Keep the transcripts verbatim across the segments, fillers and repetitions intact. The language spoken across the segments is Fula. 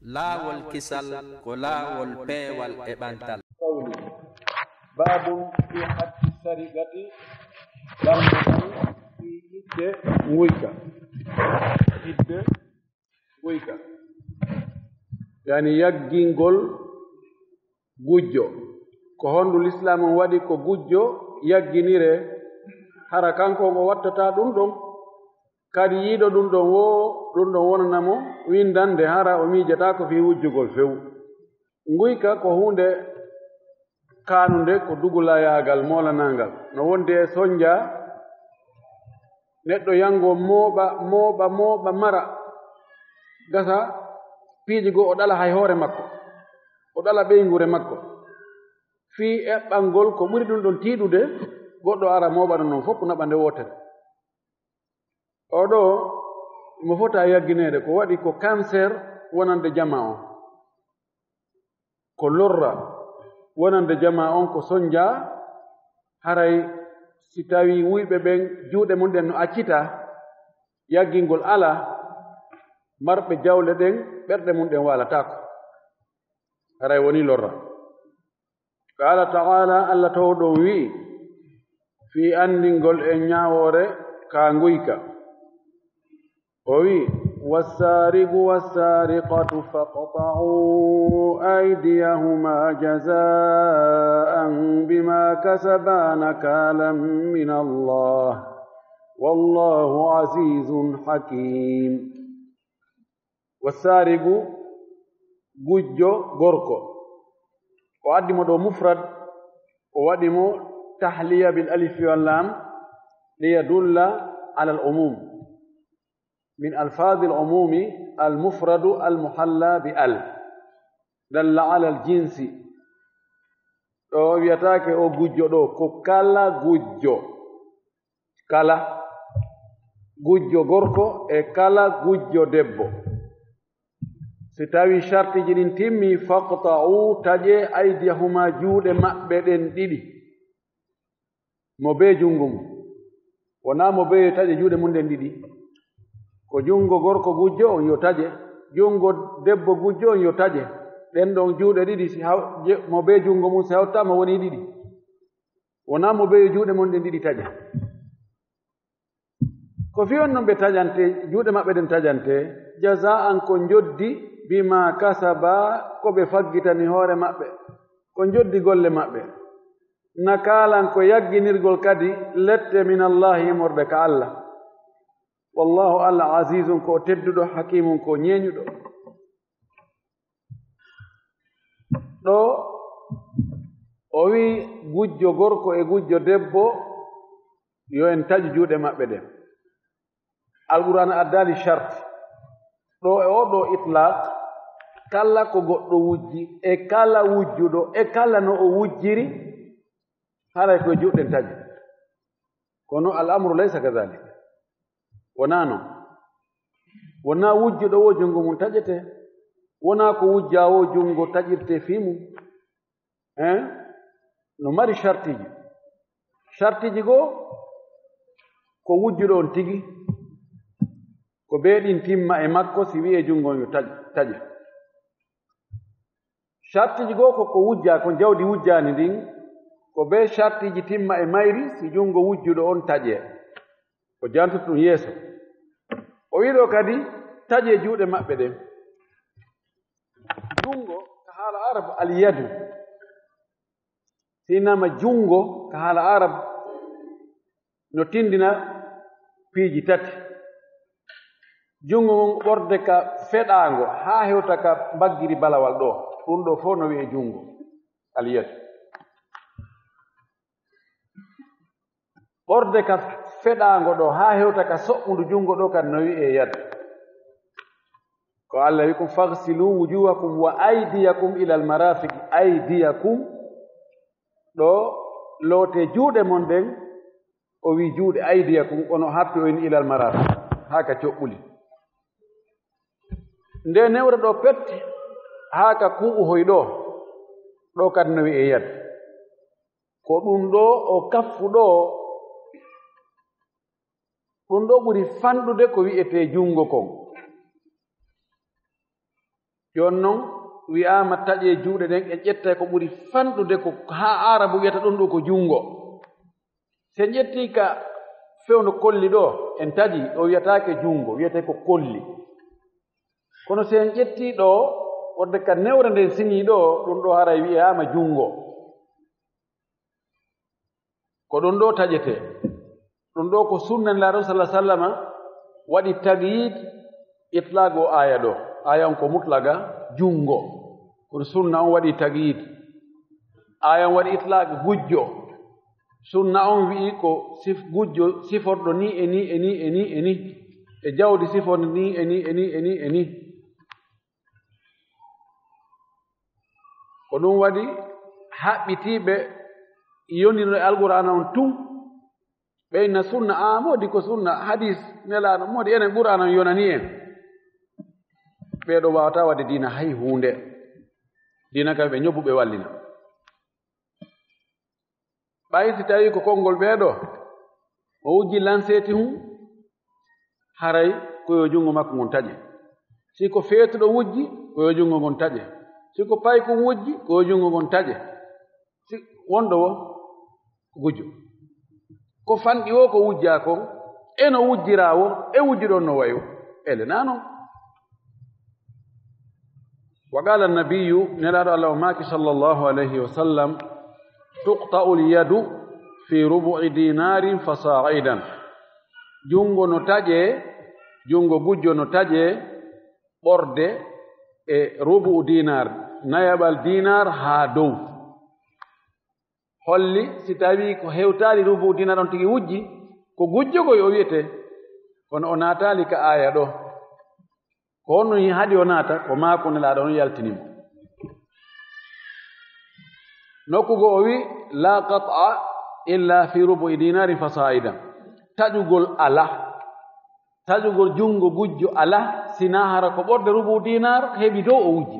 Laawol kisal ko laawol peewal e ɓantal. Qawli. Babun fi haddi sarigati. Banngal fi idde nguyka. Idde nguyka. Yani yaggingol gujjo. Ko hondu Lislaam on waɗi ko gujjo yagginire, hara kanko on o wattata ɗum ɗon? Kadi yiiɗo ɗum ɗon wo, ɗum ɗon wonana mo windande, hara o miijataako fii wujjugol few. Nguyka ko huunde kaanunde, ko dugulayaagal moolanangal. No wondi e sonja, neɗɗo yango mooɓa, mooɓa, mooɓa, mara. Gasa piiji goo o ɗala hay hoore makko. O ɗala ɓeynguure makko. Fii eɓɓangol ko ɓuri ɗum ɗon tiiɗude, goɗɗo ara mooɓa ɗum ɗon fof naɓa nde wootere. Oo ɗoo mo fota yaggineede, ko waɗi ko cancer wonande jamaa on. Ko lorra wonande jamaa on, ko sonja, haray si tawii wuyɓe ɓen juuɗe mum ɗen no accita, yaggingol alaa, marɓe jawle ɗen ɓerɗe mum ɗen waalataako. Haray wonii lorra. Qaala ta'aala, Alla Toowɗo on wi'i, fii anndingol en ñaawoore ka nguyka, o wi'i, "Wassaariqu wassaariqatu faqta'uu aydiyahumaa jazaa'an bimaa kasabaa nakaalan minallaahi, wallaahu aziizun hakiim." Wassaariqu, gujjo gorko. O addi mo ɗo mufrad, o waɗi mo tahliya bil alifi wal lam, liyadulla ala al umum. Min alfazi al umumi al mufradu al muhalla bi al. Dalla ala al jinsi. Ɗo wiyataake o gujjo ɗo, ko kala gujjo. Kala gujjo gorko e kala gujjo debbo. Si tawii shartiiji ɗin timmii, faqta'u, taƴee, aydiyahuma, juuɗe maɓɓe ɗen ɗiɗi. Mo bee junngo mum. Wonaa mo bee yo taƴe juuɗe mum ɗen ɗiɗi. Ko junngo gorko gujjo on yo taƴe, junngo debbo gujjo on yo taƴe. Ɗen ɗon juuɗe ɗiɗi, si haw-, je-, mo bee junngo mum, si hawtaama wonii ɗiɗi. Wonaa mo bee yo juuɗe mon ɗen ɗiɗi taƴe. Ko fii on non ɓe taƴante, juuɗe maɓɓe ɗen taƴante, jaza'an, ko njoddi, bima kasaba, ko ɓe faggitani hoore maɓɓe, ko njoddi golle maɓɓe. Nakaalan, ko yagginirgol kadi lette, minallahi, immorde ka Alla. Wallahu, Alla, azizun, ko o tedduɗo, hakimun, ko o ñeeñuɗo. Ɗo o wi'i gujjo gorko e gujjo debbo yo en taƴu juuɗe maɓɓe ɗen. Alqur'aana addaali sharti. Ɗo e oo ɗoo itlaq, kala ko goɗɗo wujji, e kala wujjuɗo, e kala no o wujjiri, haray ko juuɗe ɗen taƴe. Kono al amru laysa kadhalik. Wonaa non. Wonaa wujjuɗo woo junngo mum taƴetee. Wonaa ko wujjaa woo junngo taƴirtee fii mum. Hein? No mari shartiiji. Shartiiji goo, ko wujjuɗo on tigi. Ko bee ɗin timma e makko, si wi'ee junngo on yo taƴ-, taƴe. Shartiiji goo ko, ko wujjaa, ko jawdi wujjaani ndin, ko bee shartiiji timma e mayri, si junngo wujjuɗo on taƴee. O jantoto ɗum yeeso. O wi'i ɗoo kadi, taƴee juuɗe maɓɓe ɗen. Junngo, ka haala Arab, al yadu. Si innama junngo, ka haala Arab, no tinndina piiji tati. Junngo ngon ɓorde ka feɗaango haa hewta ka mbaggiri balawal ɗoo. Ɗum ɗoo fof no wi'ee junngo. Al yad. Ɓorde ka feɗaango ɗoo haa hewta ka soɓɓundu junngo ɗoo kan no wi'ee yad. Ko Alla wi'i kon, "Faghsilu wujuhakum wa aydiyakum ilal marafiqi." Aydiyakum, ɗo lootee juuɗe mon ɗen, o wi'i juuɗe, aydiyakum, kono o hatti o inni ilal marafiq, haa ka coɓɓuli. Nde newre ɗo pet, haa ka kuuɓu hoy ɗo, ɗo kadi no wi'ee yad. Ko ɗum ɗo o kaffu ɗo, ɗum ɗo ɓuri fanɗude ko wi'etee junngo kon. Jooni noon wiyaama taƴee juuɗe ɗen, en ƴettay ko ɓuri fanɗude ko haa Aarabu wiyata ɗum ɗo ko junngo. Si en ƴettii ka fewndo kolli ɗo, en taƴi, o wiyataake junngo, wiyetee ko kolli. Kono si en ƴettii ɗo, wonde ka newre nden siñii ɗo, ɗum ɗo haray wiyaama junngo. Ko ɗum ɗo taƴetee. Ɗum ɗo ko sunna Nelaaɗo sallallaahu alayhi wa sallama waɗi tagyid itlaq o aaya ɗo. Aaya on ko mutlaga junngo. Kono sunna on waɗi tagyid. Aaya on waɗi itlaq gujjo. Sunna on wi'i ko sif-, gujjo siforɗo ni e ni e ni e ni e ni. E jawdi siforɗo ni e ni e ni e ni e ni. Ko ɗum waɗi haɓɓitiiɓe yondino e Alqur'aana on tun, ɓe inna sunna, a moodi ko sunna, hadis Nelaaɗo, moodi enen Qur'aana on yonani en. Ɓee ɗo waawataa waɗde diina hay huunde. Diina kam ɓe ñobbu ɓe wallina. Ɓay si tawii ko konngol ɓee ɗo, o wujji lanseeti hun, haray ko yo junngo makko ngon taƴe. Si ko feetuɗo wujji, ko yo junngo ngon taƴe. Si ko paykun wujji, ko yo junngo ngon taƴe. Si wonɗo wo, ko gujjo. Ko fanɗi wo ko wujjaa kon, e no wujjiraa wo, e wujjuɗon no wayo. Ele naa non. Wa qala annabiyyu, Nelaaɗo Allah o maaki sallallahu alayhi wa sallam, "Tuqta'u al-yadu fi rubu'i dinarin fa sa'idan." Junngo no taƴee, junngo gujjo no taƴee, ɓorde e rubu'u dinar, nayaɓal dinar haa dow. Holli, si tawii ko hewtaali rubu'u dinar on tigi wujji, ko gujjo koy o wiyetee, kono o naataali ka aaya ɗo. Ko honno haɗi o naata? Ko maaku Nelaaɗo on yaltini mo. Nokku goo o wi, "La qat'a illa fi rubu'i dinarin fa sa'idan." Taƴugol alaa. Taƴugol junngo gujjo alaa, sinaa hara ko ɓorde rubu'u dinar heɓi dow o wujji.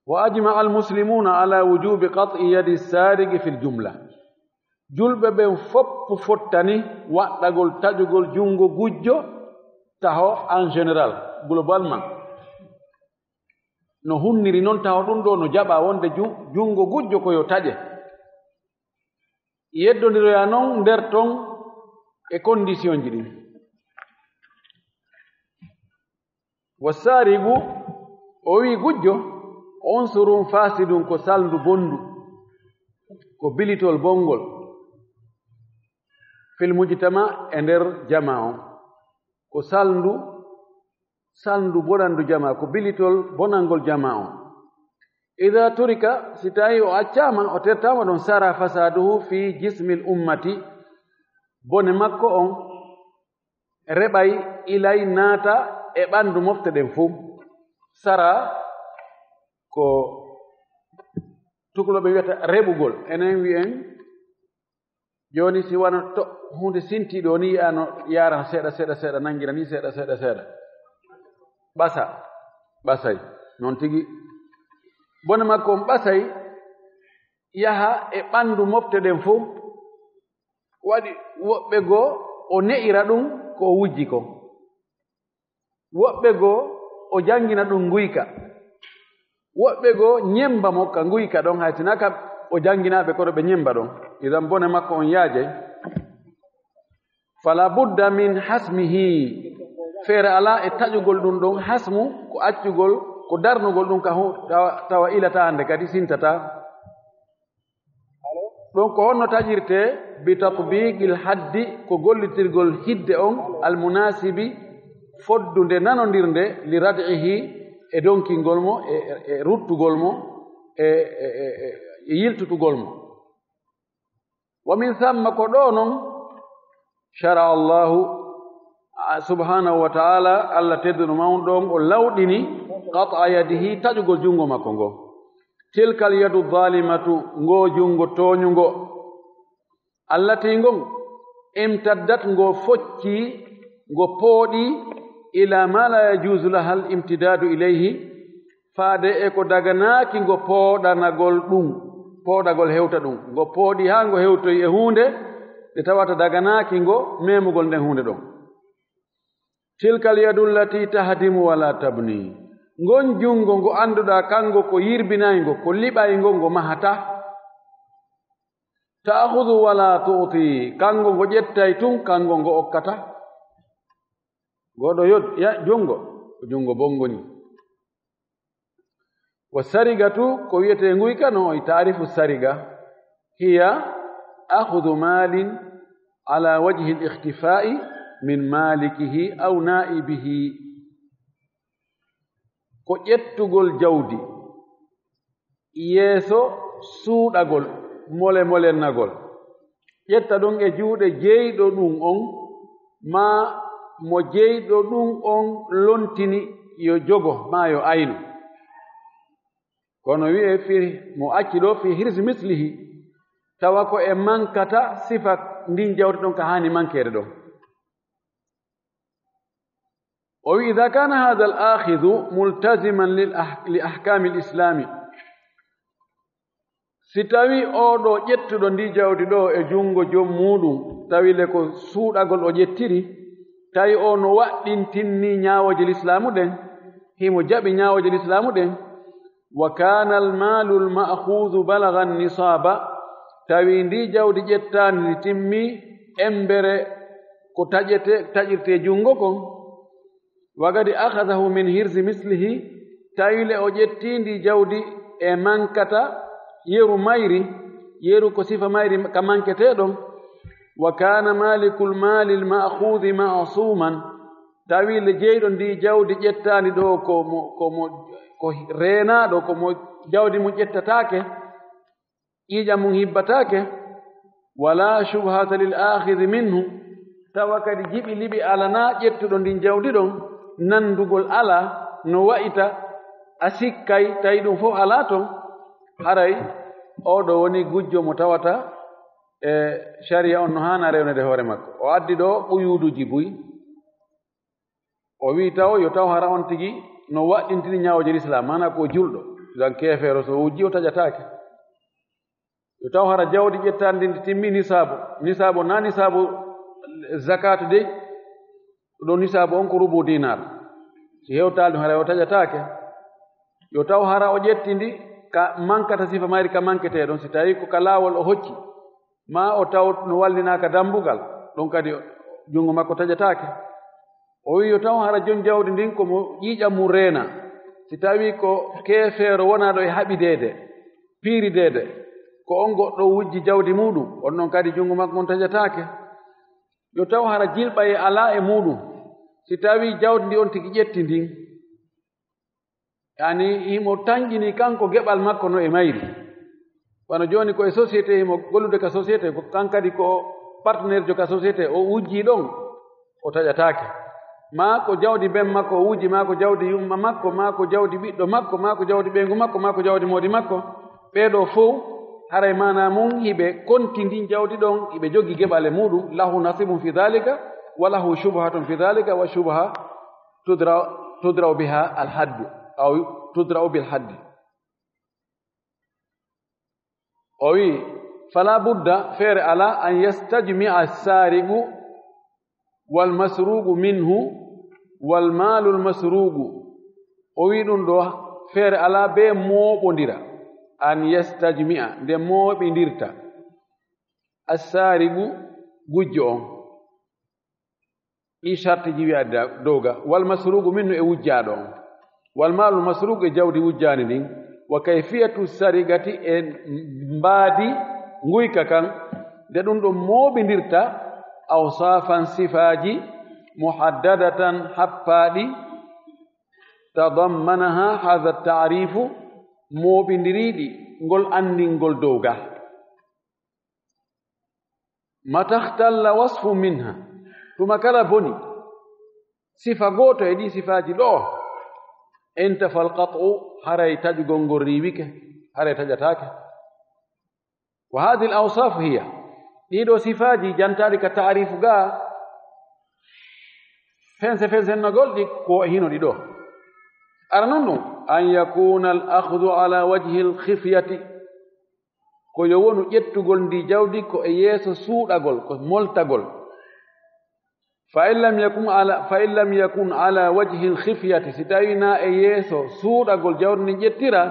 "Wa ajma'a al-muslimuna ala wujubi qat'i yadi sarigi fil jumla." Julɓe ɓen fof fottani waɗɗagol taƴugol junngo gujjo taho en général, globalement. No hunniri non taho ɗum ɗo no jaɓa wonde ju-, junngo gujjo ko yo taƴe. Yeddondiroya non nder ton e condition ji ɗin. Wa saarigu, o wi gujjo, unsurun fasidun, ko salndu bonndu, ko bilitol bonngol, fil mujtama, e nder jama on, ko salndu, salndu bonandu jama, ko bilitol bonangol jama on. Ida turika, si tawi o accama, o tertama ɗon, sara fasaduhu fi jismil ummati, bone makko on reɓay, ilay, naata e ɓanndu mofte ɗen fuu. Sara ko tukulooɓe wiyata reɓugol. Enen wi'en jooni si wano to huunde sintii ɗo ni, yi'ano yaara seeɗa, seeɗa, seeɗa, nangira ni seeɗa, seeɗa, seeɗa. Ɓasa, ɓasay. Noon tigi. Bone makko on ɓasay yaha e ɓanndu mofte ɗen fuu. Waɗi woɓɓe goo o ne'ira ɗum ko o wujji kon. Woɓɓe goo o janngina ɗum nguyka. Woɓɓe goo ñemmba mo ka nguyka ɗon, hay sinaa ka o jannginaaɓe kono ɓe ñemmba ɗon. Idan bone makko on yaajay. Fala budda min hasmihi. Feere alaa e taƴugol ɗum ɗon, hasmu ko accugol, ko darnugol ɗum ka hu-, tawa, tawa ilataa hannde kadi sintataa. Ɗum ko honno taƴirtee? Bi tatbiqil haddi, ko gollitirgol hidde on, al munasibi, foddunde, nanondirnde, li rad'ihi, e donkingol mo, e, e, e ruttugol mo, e, e, e, e, e yiltutugol mo. Wa min thamma, ko ɗo non, shara Allahu, a, subhanahu wa ta'ala, Allah tedduɗo mawɗo on, o lawɗini qat'a yadihi, taƴugol junngo makko ngo. Tilkal yadu zalimatu, ngo junngo tooñungo. Allati ngon, imtaddat, ngo focci, ngo pooɗi, ila ma la yajuzu lahal imtidadu ilayhi, faade e ko daganaaki ngo pooɗanagol ɗum, pooɗagol hewta ɗum. Ngo pooɗi haa ngo hewtoyi e huunde nde tawata daganaaki ngo memugol nden huunde ɗon. Tilkal yadu allati tahdimu wala tabni. Ngon junngo ngo annduɗaa, kanngo ko yirbinayngo, ko liɓayngo, ngo mahataa. Ta'khudhu wala tu'ti, kanngo ngo ƴettay tun, kanngo ngo okkata. Ngoɗo yod-, ya-, junngo, ko junngo bonngo ni. Wa sarigatu, ko wiyetee nguyka no e taarifu sariga, hiya akhudhu malin ala wajhi al-ikhtifa'i min malikihi aw na'ibihi. Ko ƴettugol jawdi yeeso suuɗagol, mole molennagol. Ƴetta ɗum e juuɗe jeyɗo ɗum on, maa mo jeyɗo ɗum on lontini yo jogo, maa yo aynu. Kono wi'e fi, mo acci ɗo fi hirzi mislihi, tawa ko e mankata sifa ndin jawdi ɗon ka haani mankeede ɗon. O wi, "Idha kana hadha al-akhidhu multaziman lil ah-, li ahkami al-islami." Si tawi oo ɗo ƴettuɗo ndi jawdi ɗo e junngo joom muuɗum, tawi le ko suuɗagol o ƴettiri, tawi o no waɗɗintinni ñaawooje lislaamu ɗen, himo jaɓi ñaawooje lislaamu ɗen, wa kana al-malu al-ma'khudhu balagha an-nisaba, tawi ndi jawdi ƴettaandi ndi timmi embere ko taƴete, taƴirte junngo kon, wa qad akhadhahu min hirzi mislihi, tawi le o ƴetti ndi jawdi e mankata yeru mayri, yeru ko sifa mayri ka manketee ɗon, wa kana malikul mali al-ma'khudhi ma'suman, tawi le jeyɗo ndi jawdi ƴettaandi ɗo ko mo, ko mo, ko reenaaɗo, ko mo jawdi mum ƴettataake, ƴiiƴam mum hibbataake, wala shubhata lil akhidhi minhu, tawa kadi jiɓi liɓi alanaa ƴettuɗo ndin jawdi ɗon, nanndugol alaa, no wa'ita a sikkay, tawi ɗum fof alaa ton, haray oo ɗo woni gujjo mo tawata e shari'a on no haana rewnude hoore makko. O addi ɗo quyuuduuji buy. O wi'i taw, yo taw hara on tigi no waɗɗintini ñaawooje lislaam, maanaa ko o julɗo, dan keefeero so wujji o taƴataake. Yo taw hara jawdi ƴettaandi ndi timmi nisaabu, nisaabu naa nisaabu zakaatu dey, ɗo nisaabu on ko rubu dinaar. Si hewtaali ɗum hara o taƴataake. Yo taw hara o ƴetti ndi ka mankata sifa mayri ka manketee ɗon, si tawi ko ka laawol o hocci, maa o taw no wallinaaka dambugal, ɗum kadi junngo makko taƴataake. O wi'i yo taw hara jon jawdi ndin ko mo ƴiiƴam mum reena. Si tawi ko keefeero wonaaɗo e haɓideede, piirideede, ko on goɗɗo wujji jawdi muuɗum, on ɗon kadi junngo makko on taƴataake. Yo taw hara jilɓayee alaa e muuɗum. Si tawi jawdi ndi on tigi ƴetti ndin, yani, himo tanƴini kanko geɓal makko no e mayri. Wano jooni ko e société, himo gollude ka société, ko kan kadi ko partenaire jo ka société, o wujji ɗon, o taƴataake. Maa ko jawdi ben makko o wujji, maa ko jawdi yumma makko, maa ko jawdi ɓiɗɗo makko, maa ko jawdi ɓeyngu makko, maa ko jawdi moodi makko. Ɓee ɗoo fow, haray maanaa mum, hiɓe konti ndin jawdi ɗon, hiɓe jogi geɓal e muuɗum, lahu nasibun fi dhalika, wa lahu shubhatun fi dhalika, wa shubha tudra, tudra'u biha al-haddu, aw tudra'u bil haddi. O wi, "Fala budda, feere alaa, an yastajmi'a as-sariqu wal masruqu minhu wal malul masruqu." O wi ɗum ɗo, feere alaa bee mooɓondira, an yastajmi'a, nde mooɓindirta, as-sariqu, gujjo on. Ɗi sartiji wi'a da-, dow ga. Wal masruqu minhu, e wujjaaɗo on. Wal malul masruqu, e jawdi wujjaandi ndin. Wa kayfiyatu sarigati, e mbaadi nguyka kan. Nde ɗum ɗo mooɓindirta, awsafan, sifaaji, muhaddadatan, happaaɗi, tadammanaha hadha ta'rifu, mooɓindiriiɗi ngol anndingol dow ga. Mata ikhtalla wasfu minha, tuma kala boni sifa gooto e ɗii sifaaji ɗoo, intafa al-qat'u, haray taƴugol ngol riiwike, haray taƴataake. Wa hadhihi al-awsaf hiya, ɗii ɗoo sifaaji jantaaɗi ka taarifu ga, fense fensennagol ɗi ko hino ɗi ɗoo. Ara non ɗum, an yakuna al-akhdhu ala wajhi al-khifyati, ko yo wonu ƴettugol ndi jawdi ko e yeeso suuɗagol, ko moltagol. Fa in lam yakun ala, fa in lam yakun ala wajhil khifyati, si tawi na e yeeso suuɗagol jawdi ndin ƴettira,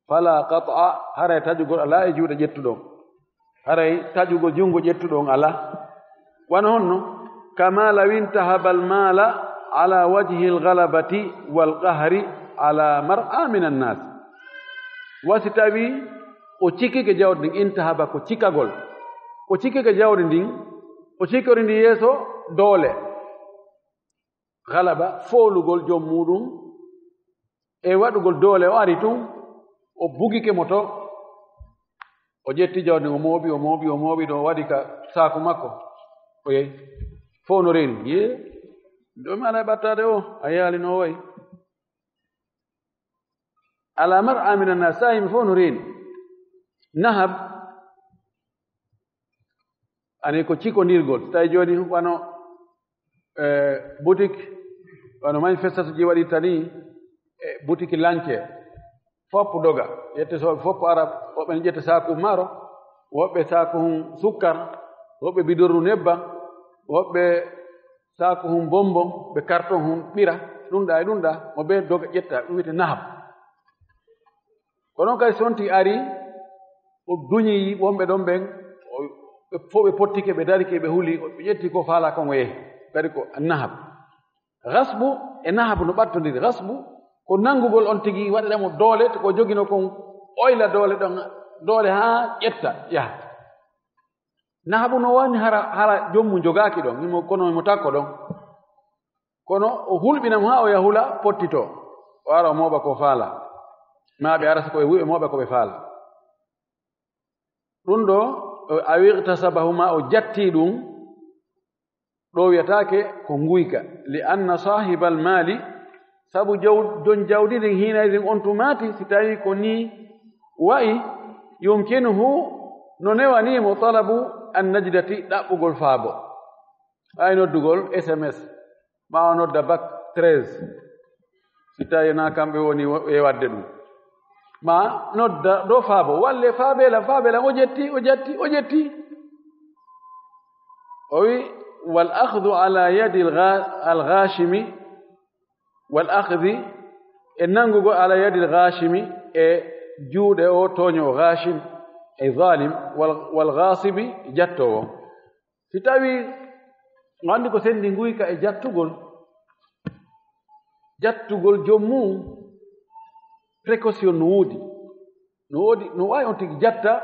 fala qat'a, haray taƴugol alaa e juuɗe ƴettuɗo on. Haray taƴugol junngo ƴettuɗo on alaa. Wano honno? Kama law intahaba al mala ala wajhil ghalabati wal qahri ala mar'a min annas. Wa si tawi o cikike jawdi ndin, intahaba ko cikagol. O cikike jawdi ndin, o cikori ndi yeeso doole. Galaba, foolugol joom muuɗum e waɗugol doole, o ari tun, o bugike mo to, o ƴetti jawdi, o mooɓi, o mooɓi, o mooɓi, ɗo o waɗi ka saaku makko, o yehi. Fof no reeni, ye, ɗo mi alaa e ɓattaade o, a yaali no o wayi. Ala mar'a min annas, so a yimɓe fof no reeni. Nahab, ani ko cikondirgol. So tawi jooni wano, eh, boutique, wano manifestation ji waɗirta ni, e boutique lanke, fof doga. Ƴette so fof ara, woɓɓe ne ƴetta saaku maaro, woɓɓe saaku hun sukkar, woɓɓe bidorru nebba, woɓɓe saaku hun bonbon, ɓe carton hun ɓira, ɗum ɗa e ɗum ɗa, mo ɓe doga ƴetta, ɗum wiyete nahab. Ko noon kadi sonti ari, o duñi wonɓe ɗon ɓen, o, ɓe fof ɓe pottike, ɓe darike, ɓe huli, ɓe ƴetti ko faala kon o yehi. Kadi ko nahab. Gasbu e nahab no ɓattondiri. Gasbu ko nanngugol on tigi, waɗira mo doole, to ko jogino kon, oyla doole ɗon, doole haa ƴetta, yaha. Nahabu no wani hara, hara joom mum jogaaki ɗon, imo, kono imo takko ɗon. Kono o hulɓina mo haa o yahula pottito. O ara o mooɓa ko faala. Ma ɓe arata ko ɓe wi-, ɓe mooɓa ko ɓe faala. Ɗum ɗo, o, aw ightasabahuma, o jatti ɗum, ɗo wiyataake ko nguyka. Li anna sahibal mali, sabu jaw-, jon jawdi ndin hiinay ɗin on tumaati, si tawi ko ni wa'i, yumkinuhu, no newani mo talabu an najdati, ɗaɓɓugol faabo. Ay noddugol S M S, ma o nodda bac treize. Si tawi na kamɓe woni wo-, e wadde ɗum. Ma nodda ɗo faabo, walle faabela, faabela, o ƴetti, o ƴetti, o ƴetti. O wi, wal akhdu ala yadi al gha-, al ghashimi, wal akhdi, e nangugol ala yadi al ghashimi, e juuɗe o tooño, ghashim, e zalim, wal, wal ghasibi, jattowo. Si tawi, o anndi ko sendi nguyka e jattugol, jattugol joom mum, précaution no woodi. No woodi, no waawi on tigi jatta,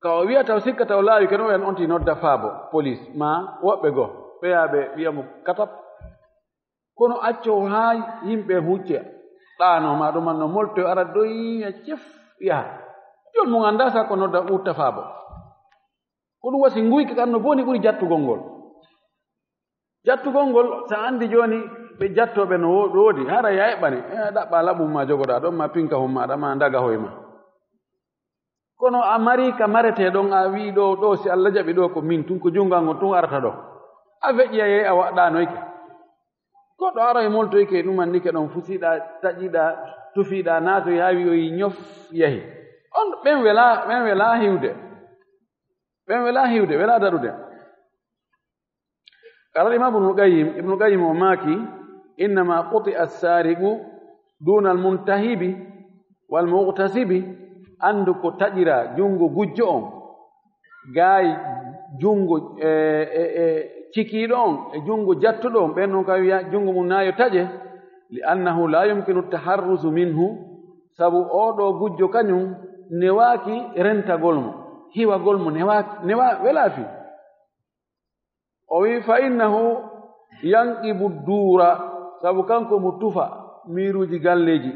ka o wiyata, o sikkata, o laawi, kadi o wiyan on tigi nodda faabo, police, ma woɓɓe goo, ɓeya ɓe wiya mo katap. Kono acco haa yimɓe hucce ɗaano ma ɗum, no molto ara doy cef yaha. Jooni mo anndaa sa ko nodda utta faabo. Ko ɗum wasi nguyka kan no boni ɓuri jattugol ngol. Jattugol ngol, sa anndi jooni ɓe jattooɓe no wo-, woodi, hara ya eɓɓani, e, ɗaɓɓa laɓum ma jogoɗa ɗon, ma pinka hum maɗa, ma ndaga hoy ma. Kono a mari ka marete ɗon, a wi'i ɗo, ɗo si Allah jaɓi ɗo ko min tun, ko junngo an ngon tun arata ɗo. A feƴƴi a yehi a waɗɗanoyke. Goɗɗo aroy moltoyke ɗum annike ɗon fusiɗa, taƴiɗa, tufiɗa, naatoy haa wi'oyi nyof yahi. On ɓen wela, ɓen wela hiwde. Ɓen wela hiwde, wela daɗude. Qala al-Imam Ibnul Qayyim, Ibnul Qayyim o maaki, "Innama quti'a as-sariqu duna al-muntahibi wal muqtasibi." Anndu ko taƴira junngo gujjo on, gaay junngo, e, e, e cikiiɗo on, e junngo jattuɗo on, ɓen non ka wiya junngo mum na yo taƴe, li annahu la yumkinu taharruzu minhu, sabu oo ɗoo gujjo kañum newaaki rentagol mo, hiwagol mo newaaki, newa-, welaa fii. O wi'i, "Fa innahu yanqibu duura," sabu kanko mo tufa miiruuji galleeji.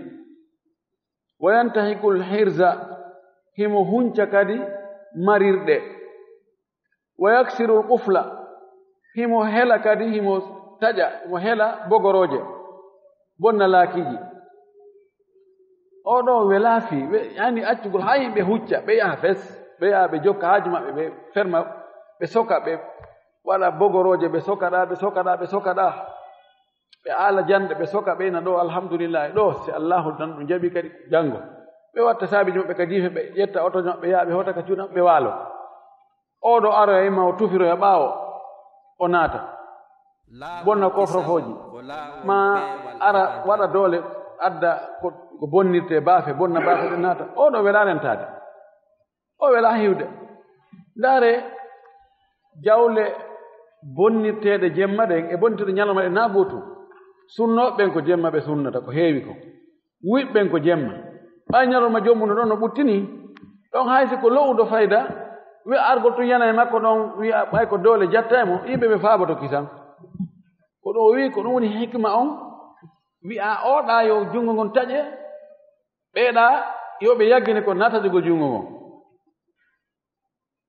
"Wa yantahikul hirza," himo hunca kadi marirɗe. "Wa yaksirul qufla," himo hela kadi, himo taƴa, himo hela bogorooje, bonna laakiiji. Oo ɗoo welaa fii, we-, yani accugol haa yimɓe hucca, ɓe yaha fes, ɓe yaha ɓe jokka haaju maɓɓe, ɓe ferma, ɓe soka, ɓe waɗa bogorooje, ɓe soka ɗaa, ɓe soka ɗaa, ɓe soka ɗaa. Ɓe aala jannde, ɓe soka, ɓe ina ɗoo, alhamdulillahi, ɗoo, si Allahu tan ɗum jaɓi kadi janngo. Ɓe watta saabiiji maɓɓe ka jiife, ɓe ƴetta oto maɓɓe, ɓe yaha, ɓe hota ka cuuɗi maɓɓe, ɓe waalo. Oo ɗo aroya imma o tufiroya ɓaawo, o naata. Bonna kofrofooji. Ma ara waɗa doole, adda ko, ko bonnirte baafe, bonna baafe ɗe naata. Oo ɗo welaa rentaade. O welaa hiwde. Ndaare jawle bonnirteeɗe jemma ɗen e bonnirteeɗe ñalawma ɗen na gootum. Sunnooɓe ɓen ko jemma ɓe sunnata, ko heewi ko. Wuyɓe ɓen ko jemma. Ɓay ñalawma jommu no ɗon no ɓuttini. Ɗon hay si ko lo'udo fayda, wi argol tun yana e makko ɗon, wi'a ɓay ko doole jatta e mo, yimɓe ɓe faaboto kisan. Ko ɗum o wi'i, ko ɗum woni hikma on. Wi'a oɗa yo junngo ngon taƴe, ɓeeɗa yo ɓe yaggine ko naata jogol junngo ngon.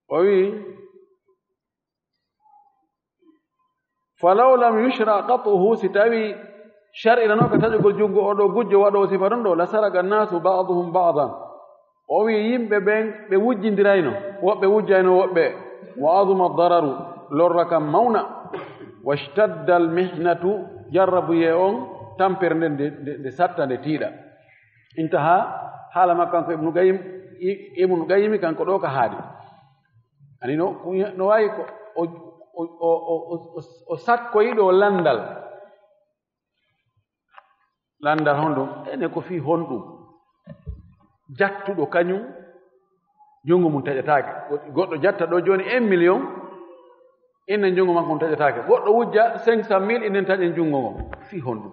O wi'i, "Falaw lam yushra qat'uhu", si tawi shar'irano ka taƴugol junngo o ɗo gujjo waɗo sifa ɗon ɗo, "la saraqa nasu ba'duhum ba'dan." O wi'i yimɓe ɓen ɓe wujjindirayno, woɓɓe wujjayno woɓɓe. "Wa azuma dararu", lorra kan mawna. "Washtadda al mihnatu", jarrabuye on tampere nden nde, nde, nde satta, nde tiiɗa. Intaha haala makko kanko Ibnu Qayyim, i-, Ibnu Qayyim kanko ɗo ka haali. Ani no, no waawi ko o, o, o sakkoyi ɗo lanndal. Lanndal honɗum? Ene ko fii honɗum? Jattuɗo kañum, junngo mum taƴataake. Goɗɗo jatta ɗo jooni un million, innen junngo makko mum taƴataake. Goɗɗo wujja cinq cent mille, innen taƴen junngo ngon. Fii honɗum?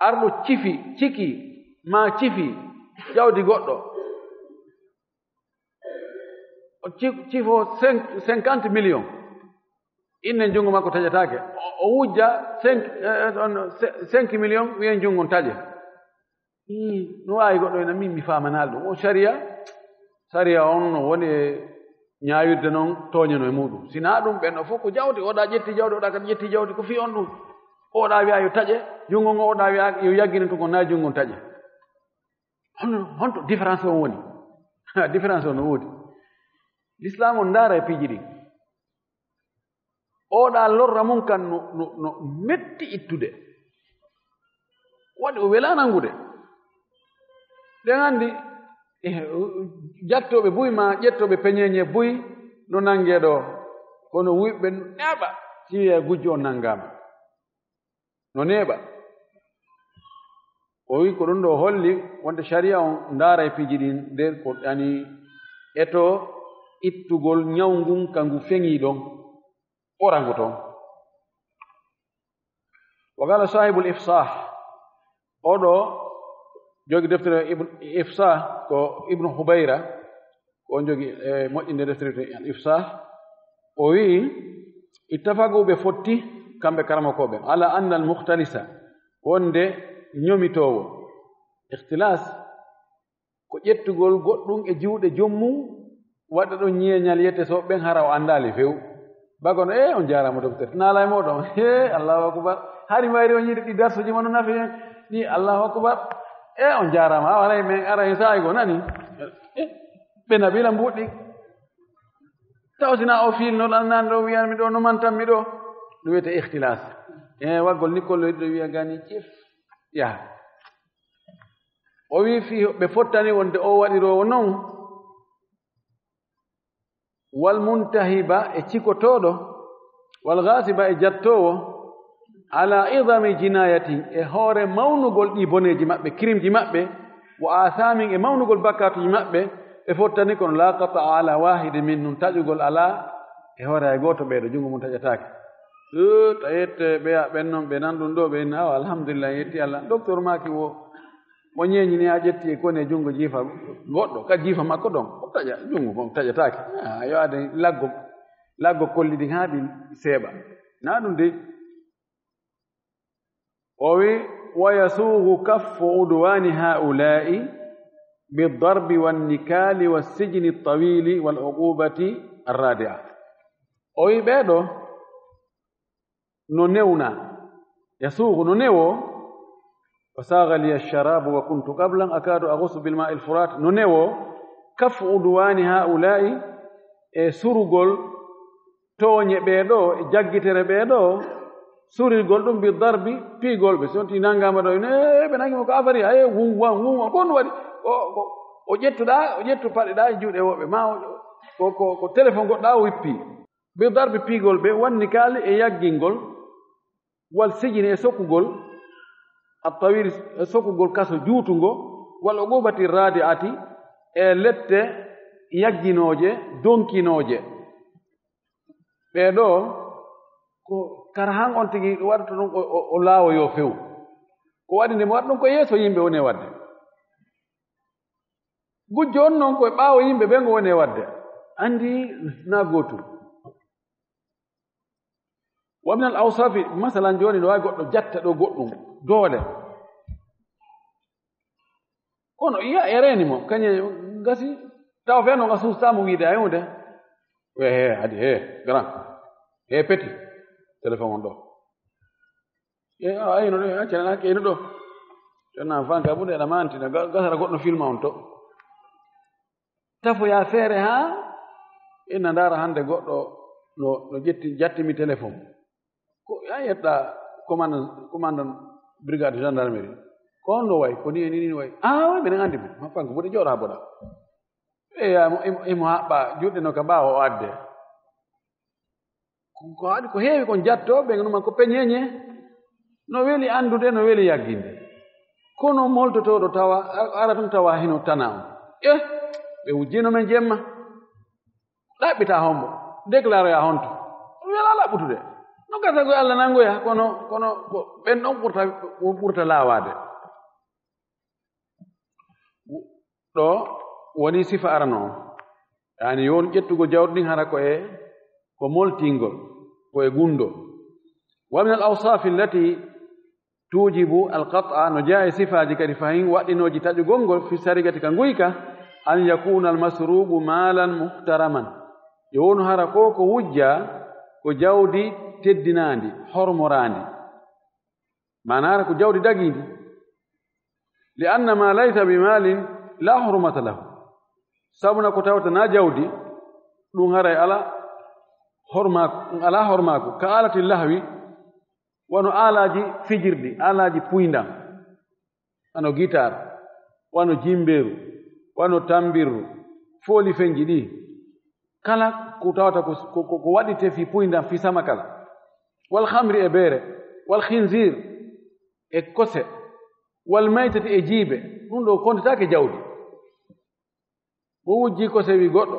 Arɗo cifi, ciki, maa cifi jawdi goɗɗo. O ci-, cifo cinq, cinquante millions. Innen junngo makko taƴataake. O, o wujja cinq, eh, on, cinq millions, wiyen junngo on taƴe. Ii, no waawi goɗɗo ena min mi faamanaali ɗum. O sariya, sariya on no woni e ñaawirde noon tooñano e muuɗum. Si naa ɗum, ɓen ɗo fof ko jawdi, oɗa ƴetti jawdi, oɗa kadi ƴetti jawdi, ko fii on ɗum. Oɗa wiya yo taƴe, junngo ngo, oɗa wiya yo yaggine to ngo, naa junngo on taƴe. Hono, honto différence on woni? Différence on no woodi. L'islam on ndaara e piiji ɗin. Oɗa lorra mum kan no, no, no metti ittude. Waɗi o welaa nanngude. Ɗen anndi, eh, jattooɓe buy ma ƴettooɓe peñeeñe buy no nanngee ɗo. Kono wuyɓe no neeɓa si wiya gujjo on nanngaama. No neeɓa. O wi ko ɗum ɗo holli wonde sharia on ndaara e piiji ɗin nder ko ɗani eto ittugol ñaw ngun ka ngu feŋi ɗon. Orangu toon. Wa qala sahibul ifsah, oɗo jogi deftere Ibn, Ifsah ko Ibnu Hubayra, ko on jogi, e moƴƴinde deftere al Ifsah. O wi'i, "Ittafaqu", ɓe fotti, kamɓe karamokooɓe, "ala anna al mukhtalisa", wonde ñomitoowo, ikhtilas, ko ƴettugol goɗɗum e juuɗe joom mum, waɗa ɗum ñeeñal yete so ɓen hara o anndaali few. Ba kono, "Eh, on jaaraama, docteur. Naala e mooɗon. He, Allahu akbar. Hari mbayri on yiide ɗi darsuji mon no nafi en. Ɗi, Allahu akbar. Eh, on jaaraama. A waray men ara hen saa'i goo nani. Eh, ɓe naɓila mbuuɗi." Taw si na o fiilno ɗan nan ɗo wiyan mi ɗo no mantan mi ɗo. Ɗum wiyete ikhtilas. Eh, waggol ni kolloyde ɗo wiya gani cif. Yaha. O wi fii ɓe fottani wonde o waɗiroowo non. Wal muntahiba e cikotooɗo, wal ghasiba e jattoowo, ala idami jinayatin e hoore mawnugol ɗi boneeji maɓɓe, kirimji maɓɓe, wa athamin e mawnugol bakkaatuji maɓɓe, ɓe fottani kono la qata ala wahidi min nun taƴugol ala e hoore hay gooto ɓeeɗo, junngo mum taƴataake. Eh, ta yette ɓeya ɓen non ɓe nan ɗum ɗo ɓe inna, awa alhamdulillah, yetti Allah. Docteur maaki wo O ñeeñini, a ƴetti e kone junngo jiifa goɗɗo, ka jiifa makko ɗon, o taƴa, junngo kon taƴataake. Ah, yo aade laggo, laggo kolli ɗin haa ɗi seeɓa. Na ɗum de. O wi, "Wa yasuugu kaffu udwani haula'i bidarbi wan nikali was sijni tawili wal uqubati arradi'a." O wi, ɓeeɗo no newna, yasuugu no newo, wa saaga liya sharabu wa kuntu qablan akadu aghusu bil ma'il furat, no newo, kafu udwani haula'i, e surugol tooñe ɓee ɗo, e jaggitere ɓee ɗo, surirgol ɗum bi darbi, piigol ɓe, so on tii nanngaama ɗo, ene, "Eh, ɓe nangi mo ko afari, aye, wum, wam, wum, wam." Ko on waɗi, o, o, o ƴettuɗaa, o ƴettu paɗeɗaa e juuɗe woɓɓe, ma o, Ko, ko, ko téléphone goɗɗo o wippi. Bi darbi piigol ɓe wanni kaali e yaggingol, wal sijini e sokkugol, a tawiri e sokkugol kaso juutungo, wal o gobati raadi ati e lette yagginooje, donkinooje. Ɓee ɗoo ko kara han on tigi waɗata ɗum o, o, o laawoyoo few. Ko waɗi nde mo waɗa ɗum ko yeeso yimɓe woni e waɗde. Gujjo on noon ko e ɓaawo yimɓe ɓe ngo woni e waɗde. Anndi na gootum. Wa min al awsafi, masalan jooni no waawi goɗɗo jatta ɗo goɗɗum, doole. Kono iya e reeni mo, kañe gasi, taw fe no nga suustaamo wiide ay hunde. We he, hadi he, grand. He petit, téléphone on ɗo. E, a, ayno ɗo, a, cene na keyno ɗo. Cene na fanka bunde na manti na ga-, gasara goɗɗo filma on to. Tafoya feere haa ina ndaara hannde goɗɗo no, no ƴetti, jattimi téléphone. Ko a yetta commandant, commandant brigade gendarmerie. Ko on no wayi, ko ni e ni, ni wayi. Ah, wayi, minen anndi mo. Ma fanka, buɗe jooɗa boɗa. E ya mo, imo, imo haɓɓa, juuɗe no ka ɓaawo o adde. Ko, ko haɗi ko heewi kon jattooɓe, numa ko peñeeñe. No weli anndude, no weli yagginde. Kono moltotooɗo tawa, a-, ara tun tawa hino tana on. Eh, ɓe wujjino men jemma. Ɗaɓɓita hombo, déclaroya honto. Ɗum wela laɓɓutude. No gasa ko Allah nangoya, kono, kono ko ɓen ɗon ɓurta, ɓurta laawaade. Ɗo woni sifa arano on. Yani, yon ƴettugo jawdi ndin hara ko e, ko moltingol, ko e gundo. Wa min al awsafi allati tujibu al qat'a, no jeyaa e sifaaji kadi fahin waɗɗinooji taƴugol ngol fi sarigati ka nguyka, an yakuna al masruqu malan muhtaraman. Yo wonu hara ko ko wujja ko jawdi teddinaandi, hormoraandi. Maana hara ko jawdi dagiindi. Li anna ma laysa bi malin la hurmata lahu. Sabuna ko tawata na jawdi, ɗum haray ala hormaaku, ɗum ala hormaaku. Ka alati lahwi, wano alaaji fijirɗi, alaaji puyndan, wano gitaar, wano jimbeeru, wano tambirru, fooli fenji ɗi. Kala ko tawata ko, ko, ko, ko waɗite fi puyndan, fi sama kala. Wal khamri e beere, wal khinzir e kose, wal maytati e jiibe, ɗum ɗo kontataake jawdi. Mo wujji ko sewi goɗɗo,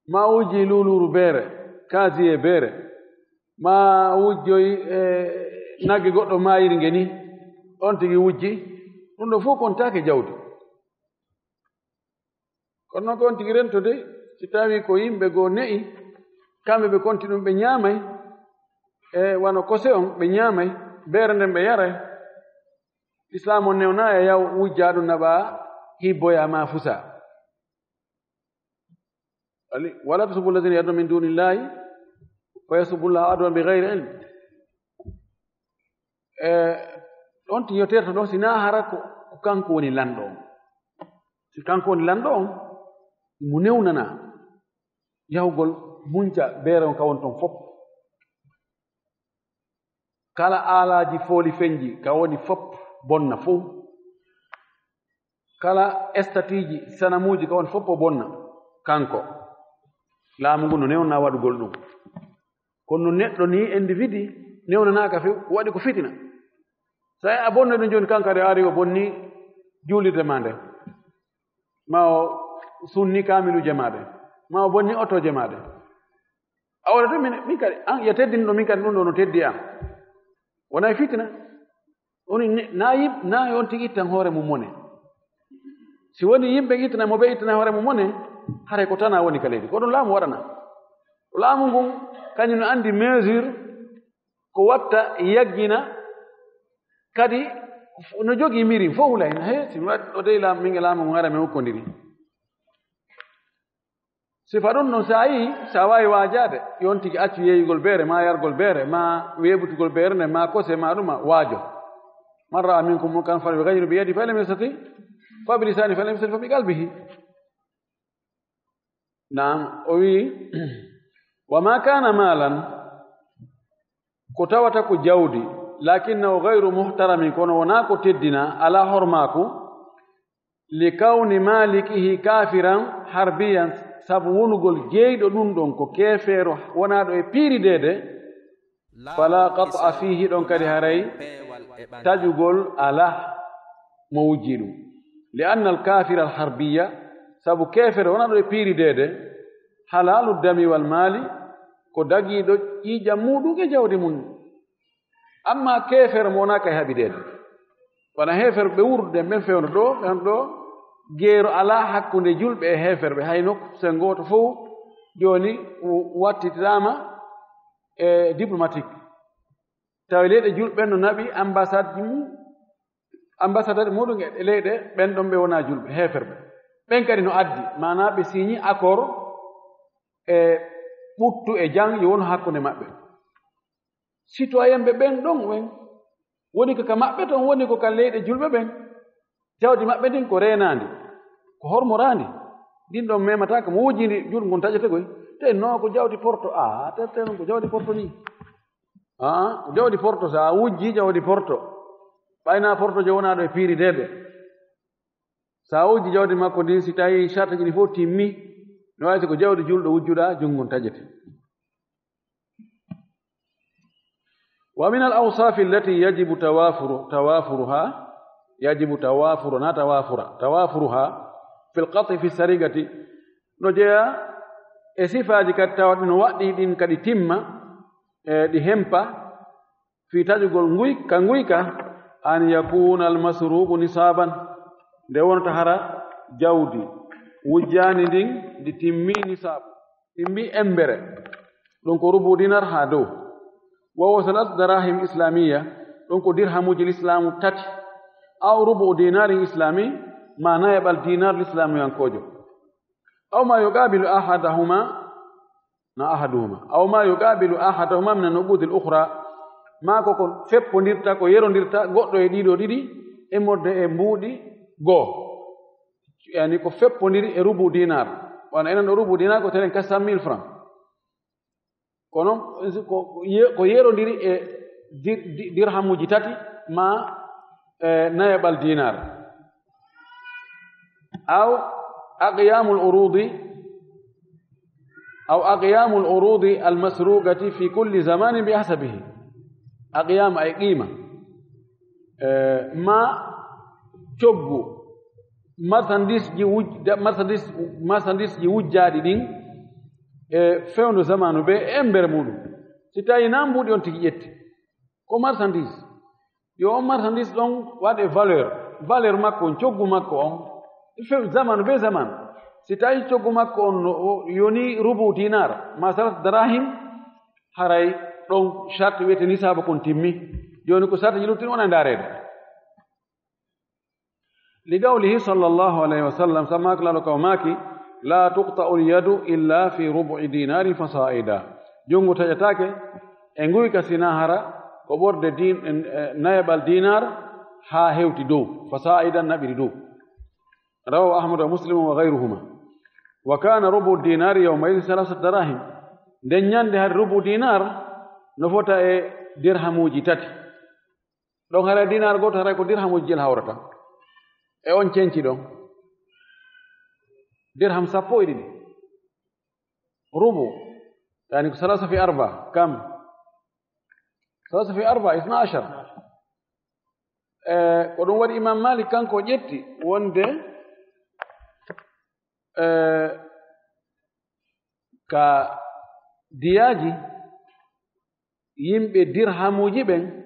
ma wujji luuluuru beere, kaasiye beere, ma wujjoy, e, nagge goɗɗo maayirnge ni, on tigi wujji, ɗum ɗo fof kontaake jawdi. Kono noon ko on tigi rento de, si tawi ko yimɓe goo ne'i, kamɓe ɓe konti ɗum ɓe ñaamay, e wano kose on ɓe ñaamay, beere nden ɓe yaray, Islaam on newna e yaw wujja ɗum naɓa hibboya ma fusa. Ali, wala tasubbu alladhina yad'una min dunillahi fa yasubbu Allaha adwan bi ghayri ilm. E, ɗon ti yoterto ɗon, si na hara ko, ko kanko woni lanɗo on. Si kanko woni lanɗo on, mo newnana yahugol munca beere on ka woni ton fof. Kala aalaaji fooli fenji ka woni fof bonna fof. Kala estatiiji, sanamuuji ka woni fof o bonna. Kanko, laamu ngu no newna waɗugol ɗum. Kono no neɗɗo ni, individu, newnanaaka few, waɗi ko fitina. So a bonno ɗum jooni, kanko ari, ari o bonni juulirde ma nde. Ma o sunni kaamiluuje ma ɗe. Ma o bonni otooje ma ɗe. A waɗata min, min kadi, an, ya teddini ɗo, min kadi ɗum ɗo no teddi an. Wona e fitina. Woni ne-, na yim-, na on tigi ittan hoore mum mone. Si woni yimɓe ittana mo, ɓe ittana hoore mum mone, haray ko tana woni ka leydi. Ko ɗum laamu waɗana. Laamu ngun, kañum no anndi mesure ko watta yaggina, kadi f-, no jogii mirin fof hulay. He, si mi waɗi ɗo dey laamu, min e laamu ngun, haray mi hukkodiri. Sifa ɗum noon, so a yii, so a waawi waajaade, yo on tigi accu yeeyugol beere, ma yargol beere, ma weeɓutugol beere nde, ma kose, ma ɗuma, waajo. Man ra'a minkum munkaran falyughayyirhu biyadihi, fa in lam yastati', fa bilisaanihi, fa in lam yastati', fa biqalbihi. Naam, o wi'i, wa ma kana maalan, ko tawata ko jawdi, lakinnahu ghayru muhtaramin, kono wonaa ko teddina, alaa hormaaku, li kawni malikihi kafiran harbiyan, sabu wonugol jeyɗo ɗum ɗon ko keefeero wonaaɗo e piiri deede, fala qat'a fiihi, ɗon kadi haray taƴugol alaa mo wujji ɗum. Li anna al kaafira al harbiya, sabu keefeero wonaaɗo e piiri deede, halaalu dami wal maali, ko dagiiɗo ƴiiƴam muuɗum e jawdi mum. Amma keefeero mo wonaa kay haɓideede. Wona heeferɓe ɓe wuurduɗen ɓen fewndo ɗo, ɓen ɗo geero alaa hakkunde julɓe e heeferɓe, hay nokku sen gooto fof jooni wattitaama e diplomatique. Tawi leyɗe julɓe ɓen no naɓi ambassade ji mum, ambassadeur muɗum e leyɗe ɓen ɗon ɓe wonaa julɓe, heeferɓe. Ɓen kadi no addi, maanaa ɓe signi accord e ɓuttu e jang yo wonu hakkunde maɓɓe. Citoyen ɓe ɓen ɗon ɓen. Woni ko ka maɓɓe ton, woni ko ka leyɗe julɓe ɓen. Jawdi maɓɓe ndin ko reenaandi, ko hormoraandi. Ndin ɗon memata ko mo wujjindi juuɗe ngon taƴete koy. Te no ko jawdi porto, a, te, te non ko jawdi porto ni. A, ko jawdi porto, sa wujji jawdi porto. Ɓayna porto je wonaaɗo e piiri deede. Sa wujji jawdi makko ndin, si tawi sartiji ɗi fof timmi, no wawi si ko jawdi julɗo wujjuɗa, junngo ngon taƴete. Wa min al awsafi allati yajibu tawafuru, tawafuruha, yajibu tawafuru, na tawafura, tawafuruha fil qat'i fi sarigati, no jeya e sifaji kadi tawa ɗino waɗɗi ɗin kadi timma, e ɗi hempa, fi taƴugol nguy-, ka nguyka, an yakuna al masruqu nisaban, nde wonta hara jawdi wujjaani ndin ndi timmi nisaabu. Ɓe mbi embere, ɗum ko rubu dinar haa dow. Wa huwa salas darahim islamiyya, ɗum ko dirhamuji lislaamu tati. Aw rubu dinarin islami, ma nayaɓal dinar lislaamuyankoojo. Aw ma yuqabilu ahadahuma, na ahaduhuma. Aw ma yuqabilu ahadahuma min an-nuqudil ukhra, ma ko ko feppondirta, ko yerondirta goɗɗo e ɗiɗo ɗiɗi, e modde e mbuuɗi goo. Yani ko feppondiri e rubu dinar. Wano enen ɗo rubu dinar ko telen quatre cent mille francs. Kono ko, ko ye-, ko yerondiri e dir-, di-, dirhamuji tati ma, e, nayaɓal dinar. Aw aqyamul urudi, aw aqyamul urudi al masrugati fi kulli zamanin bi hasabihi. Aqyam ay qima. E, ma coggu marchandise ji wuj-, da-, marchandise, marchandise ji wujjaaɗi ɗin e fewndo zamanu ɓe e embere muɗum. Si tawi na mbuuɗi on tigi ƴetti, ko marchandise. Yo on marchandise ɗon waɗe valeur, valeur makko on, coggu makko on, e few zamanu ɓe zamanu. Si tawi coggu makko on no, o yoni rubu dinar, ma salas darahim, haray ɗon charte wiyete nisaabu kon timmi. Jooni ko charte ji luttin wona ndaareede. Li qawlihi sallallahu alayhi wa sallam, sabu maaki Laalo ka o maaki, la tuqta'u al yadu illa fi rubu'i dinarin fasa'ida. Junngo taƴataake e nguyka sina hara ko ɓorde din-, e, e, nayaɓal dinar haa hewti dow, fasa'ida naɓiri dow. Rawahu Ahmad wa Muslim wa ghayruhuma. Wa kana rubu dinari yawma idhin thalatha darahim. Nden ñande hari rubu dinar no fota e dirhamuji tati. Ɗon haray dinar gooto haray ko dirhamuji jel hawrata. E on cenci ɗon. Dirham sappo e ɗiɗi. Rubu. Yani ko salasa fi arba. Kam. Salasa fi arba, isna ashar. E, ko ɗum waɗi Imam Malik kanko ƴetti wonde, e, ka diyaaji yimɓe dirhamuji ɓen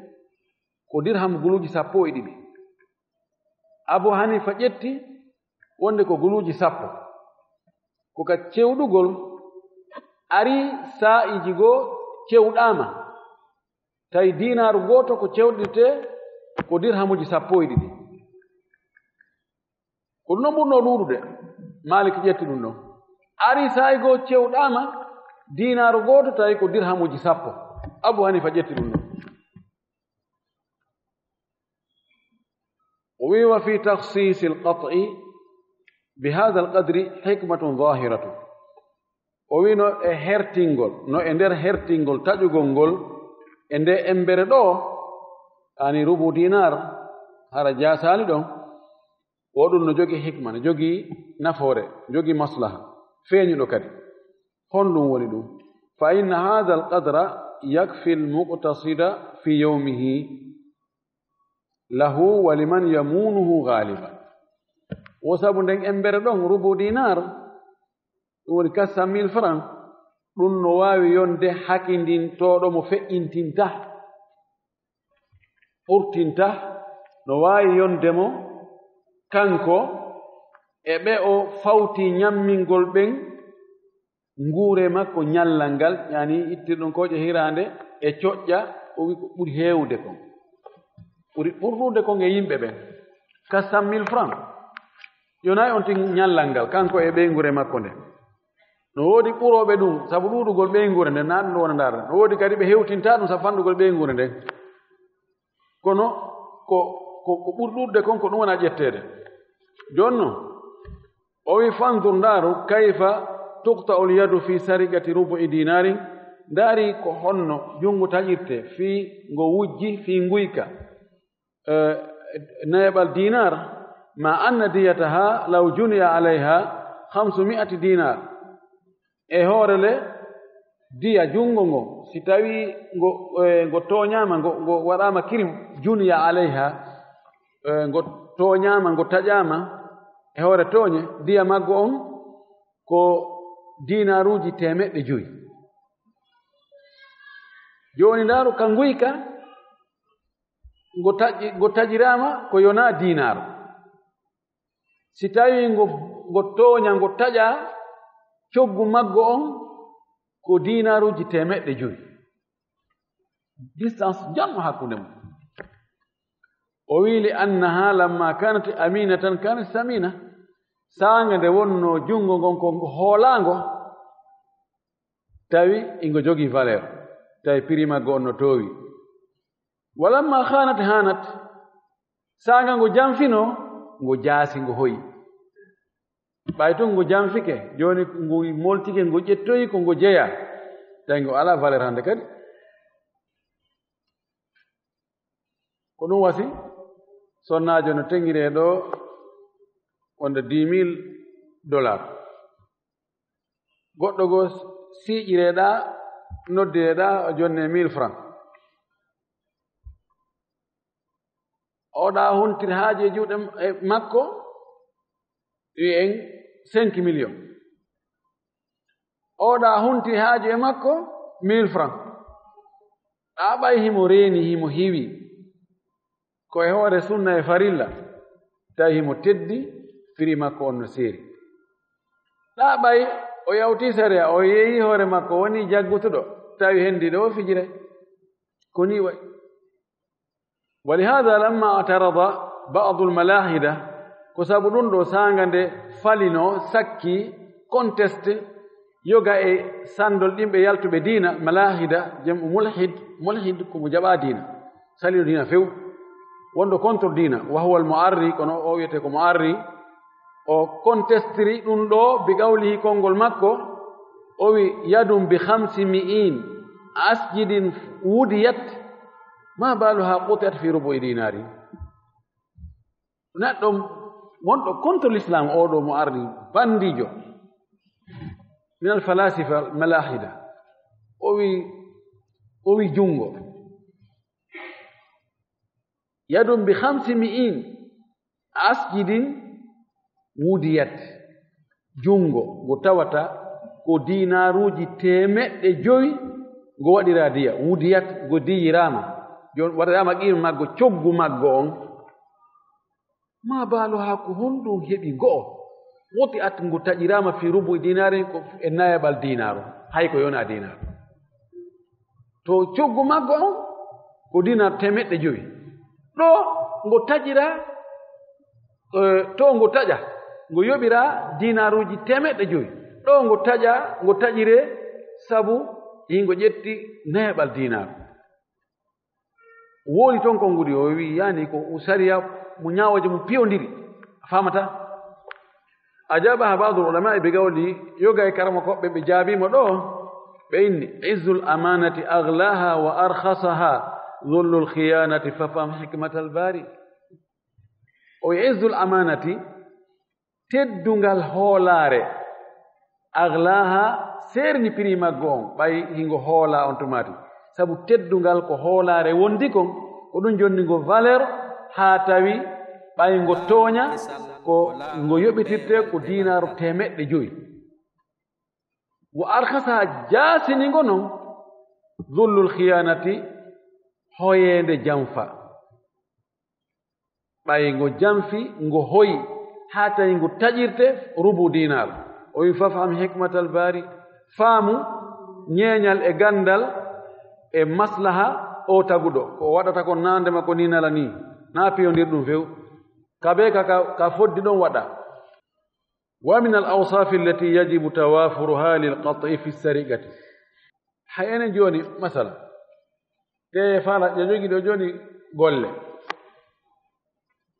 ko dirham guluuji sappo e ɗiɗi. Abu Hanifa ƴetti wonde ko guluuji sappo. Ko ka cewɗugol ari saa'iji goo cewɗaama. Tawi dinaaru gooto ko cewɗirtee ko dirhamuji sappo e ɗiɗi. Ko ɗum ɗon ɓurnoo ɗuuɗude. Malik ƴetti ɗum ɗon. Ari saa'i goo cewɗaama dinaaru gooto tawi ko dirhamuji sappo. Abu Hanifa ƴetti ɗum ɗon. O wi, wa fi takhsis al qat'i bi hadha al qadri hikmatun zahiratun. O wi no e hertingol, no e nder hertingol taƴugol ngol e nde embere ɗo, ani rubu dinar, hara jaasaali ɗon, o ɗum no jogii hikma, no jogii nafoore, jogii maslaha. feeñuɗo kadi. Honɗum woni ɗum? Fa inna hadha al qadra yakfi al muqtasida fi yawmihi lahu wa liman yamunuhu ghaliban. Wo sabu nden embere ɗon rubu dinar, ɗum woni quatre cent mille francs, ɗum no waawi yonde hakindintooɗo mo feƴƴintinta, ɓurtinta, no waawi yonde mo kanko e ɓe o fawti ñammingol ɓen nguure makko ñallal ngal, yani ittirɗon kooƴe hiraande e coƴƴa, o wi ko ɓuri heewude kon, ɓuri ɓurɗude kon e yimɓe ɓen, quatre cent mille francs. Yonay on tin ñallal ngal, kanko e ɓeynguure makko nde. No woodi ɓurooɓe ɗum, sabu ɗuuɗugol ɓeynguure nde, naa ɗum wona ndaarde. No woodi kadi ɓe hewtinta ɗum, sabu fanɗugol ɓeynguure nde. Kono ko, ko, ko ɓuri ɗuuɗude kon, ko ɗum wona ƴetteede. Jooni non, o wi, fanzur, ndaaru, kayfa tuqta'u al yadu fi sariqati rubu'i dinarin, ndaari ko honno junngo taƴirte fii ngo wujji, fii nguyka, eh, neeɓal dinar, ma anna diyataha law juniya alayha khamsu mi'ati dinar. E hoore le, diya junngo ngo, si tawi ngo, eh, ngo tooñaama, ngo, ngo waɗaama kirim, juniya alayha, eh, ngo tooñaama, ngo taƴaama e hoore tooñe, diya maggo on ko dinaruuji teemeɗɗe jowi. Jooni ndaaru ka nguyka, ngo taƴi-, ngo taƴiraama ko yonaa dinar. Si tawii ngo, ngo tooña, ngo taƴa, coggu maggo on ko dinaruuji teemeɗɗe jowi. Distance janno hakkunde mum. O wii, li annaha lamma kanat aminatan kanat samina. Saanga nde wonno junngo ngon ko hoolaango, tawi ingo jogii valeur, tawi prix maggo on no toowi. Walamma khanat hanat, saanga ngo janfino, ngo jaasi, ngo hoyi. Ɓay tun ngo janfike, jooni ngo moltike, ngo ƴettoyi ko ngo jeyaa, tawi ngo alaa valeur hannde kadi. Ko ɗum wasi, sonnaajo no teŋiree ɗo wonde dix mille dollars. Goɗɗo goo siiƴireɗaa, noddireɗaa, o jonne mille francs. Oɗa huntiri haaju e juuɗe m-, e makko, wi'en cinq millions. Oɗa huntiri haaju e makko, mille francs. Ɗa ɓay himo reeni, himo hiwi. Ko e hoore sunna e farilla, tawi himo teddi, firi makko on no seeri. Ɗa ɓay o yawti sariya, o yeeyi hoore makko, woni jaggutuɗo, tawi hendi ɗo o fijira. Ko ni wayi. ولهذا لما اعترض بعض الملاحدة، ko sabu ɗum ɗo saanga nde falino, sakki, conteste, yoga e sandol ɗimɓe yaltuɓe diina, malahida, jam'u mulhid, mulhid ko mo jaɓa diina, salino diina few, wonɗo contre diina, wa huwa al mu'arri, kono o wiyete ko mu'arri, o contestiri ɗum ɗo bi qawlihi, konngol makko, o wi, yadun bi khamsi mi'in asjidin wudiyat, ma baluha quti'at fi rubu'i dinari. Neɗɗo wonɗo contre l'islam, oɗo mo ardi, bandijo, min al falasifa al malahida, o wi, o wi junngo, yadun bi khamsi mi'in asjidin wudiyat, junngo ngo tawata ko dinaruuji teemeɗɗe jowi, ngo waɗiraa diya, wudiyat, ngo diyiraama, jon-, waɗiraama qima maggo, coggu maggo on. Ma baluha, ko honɗum heɓi ngo'o? Quti'at, ngo taƴiraama fi rubu'i dinari, ko e nayaɓal dinaaru, hay ko yona dinaaru. To coggu maggo on ko dinar teemeɗɗe jowi. Ɗo ngo taƴira, eh, to ngo taƴa, ngo yoɓira dinaruuji teemeɗɗe jowi. Ɗo ngo taƴa, ngo taƴire sabu hingo ƴetti neeɓal dinar. Woli ton ko ngudi, o wi, yani, ko sariya mo ñaawooje mo piyondiri. A famata? Ajabaha ba'dul ulama'i bi qawli, yoga e karamokooɓe ɓe jaabii mo ɗo, ɓe inni, izzul amanati aghlaha wa arkhasaha, dhullul khiyanati fafham hikmatal bari. O wi, izzul amanati, teddungal hoolaare, Aglaha, seerini prix maggo on, ɓay hingo hoolaa on tumaati. Sabu teddungal ko hoolaare wondi kon, ko ɗum jonni ngo valeur, haa tawi ɓay ngo tooña, ko ngo yoɓitirte ko diinaaru teemeɗɗe jowi. Wa arkhasa, jaasini ngo non, zullul khiyanati, hoyeende janfa. Ɓay ngo janfi, ngo hoyi, haa tawi ngo taƴirte rubu dinar. O wi, "Fafham hikmatal bari." Faamu ñeeñal e ganndal e maslaha o taguɗo. Ko o waɗata kon naande makko ni nala ni. Na piyondir ɗum few. Ka be ka, ka, ka foddi ɗon waɗa. Wa min al awsafi allati yajibu tawafuruha lil qat'i fi sariqati. Hay enen jooni, masala, te faala, ƴe jogi ɗo jooni golle.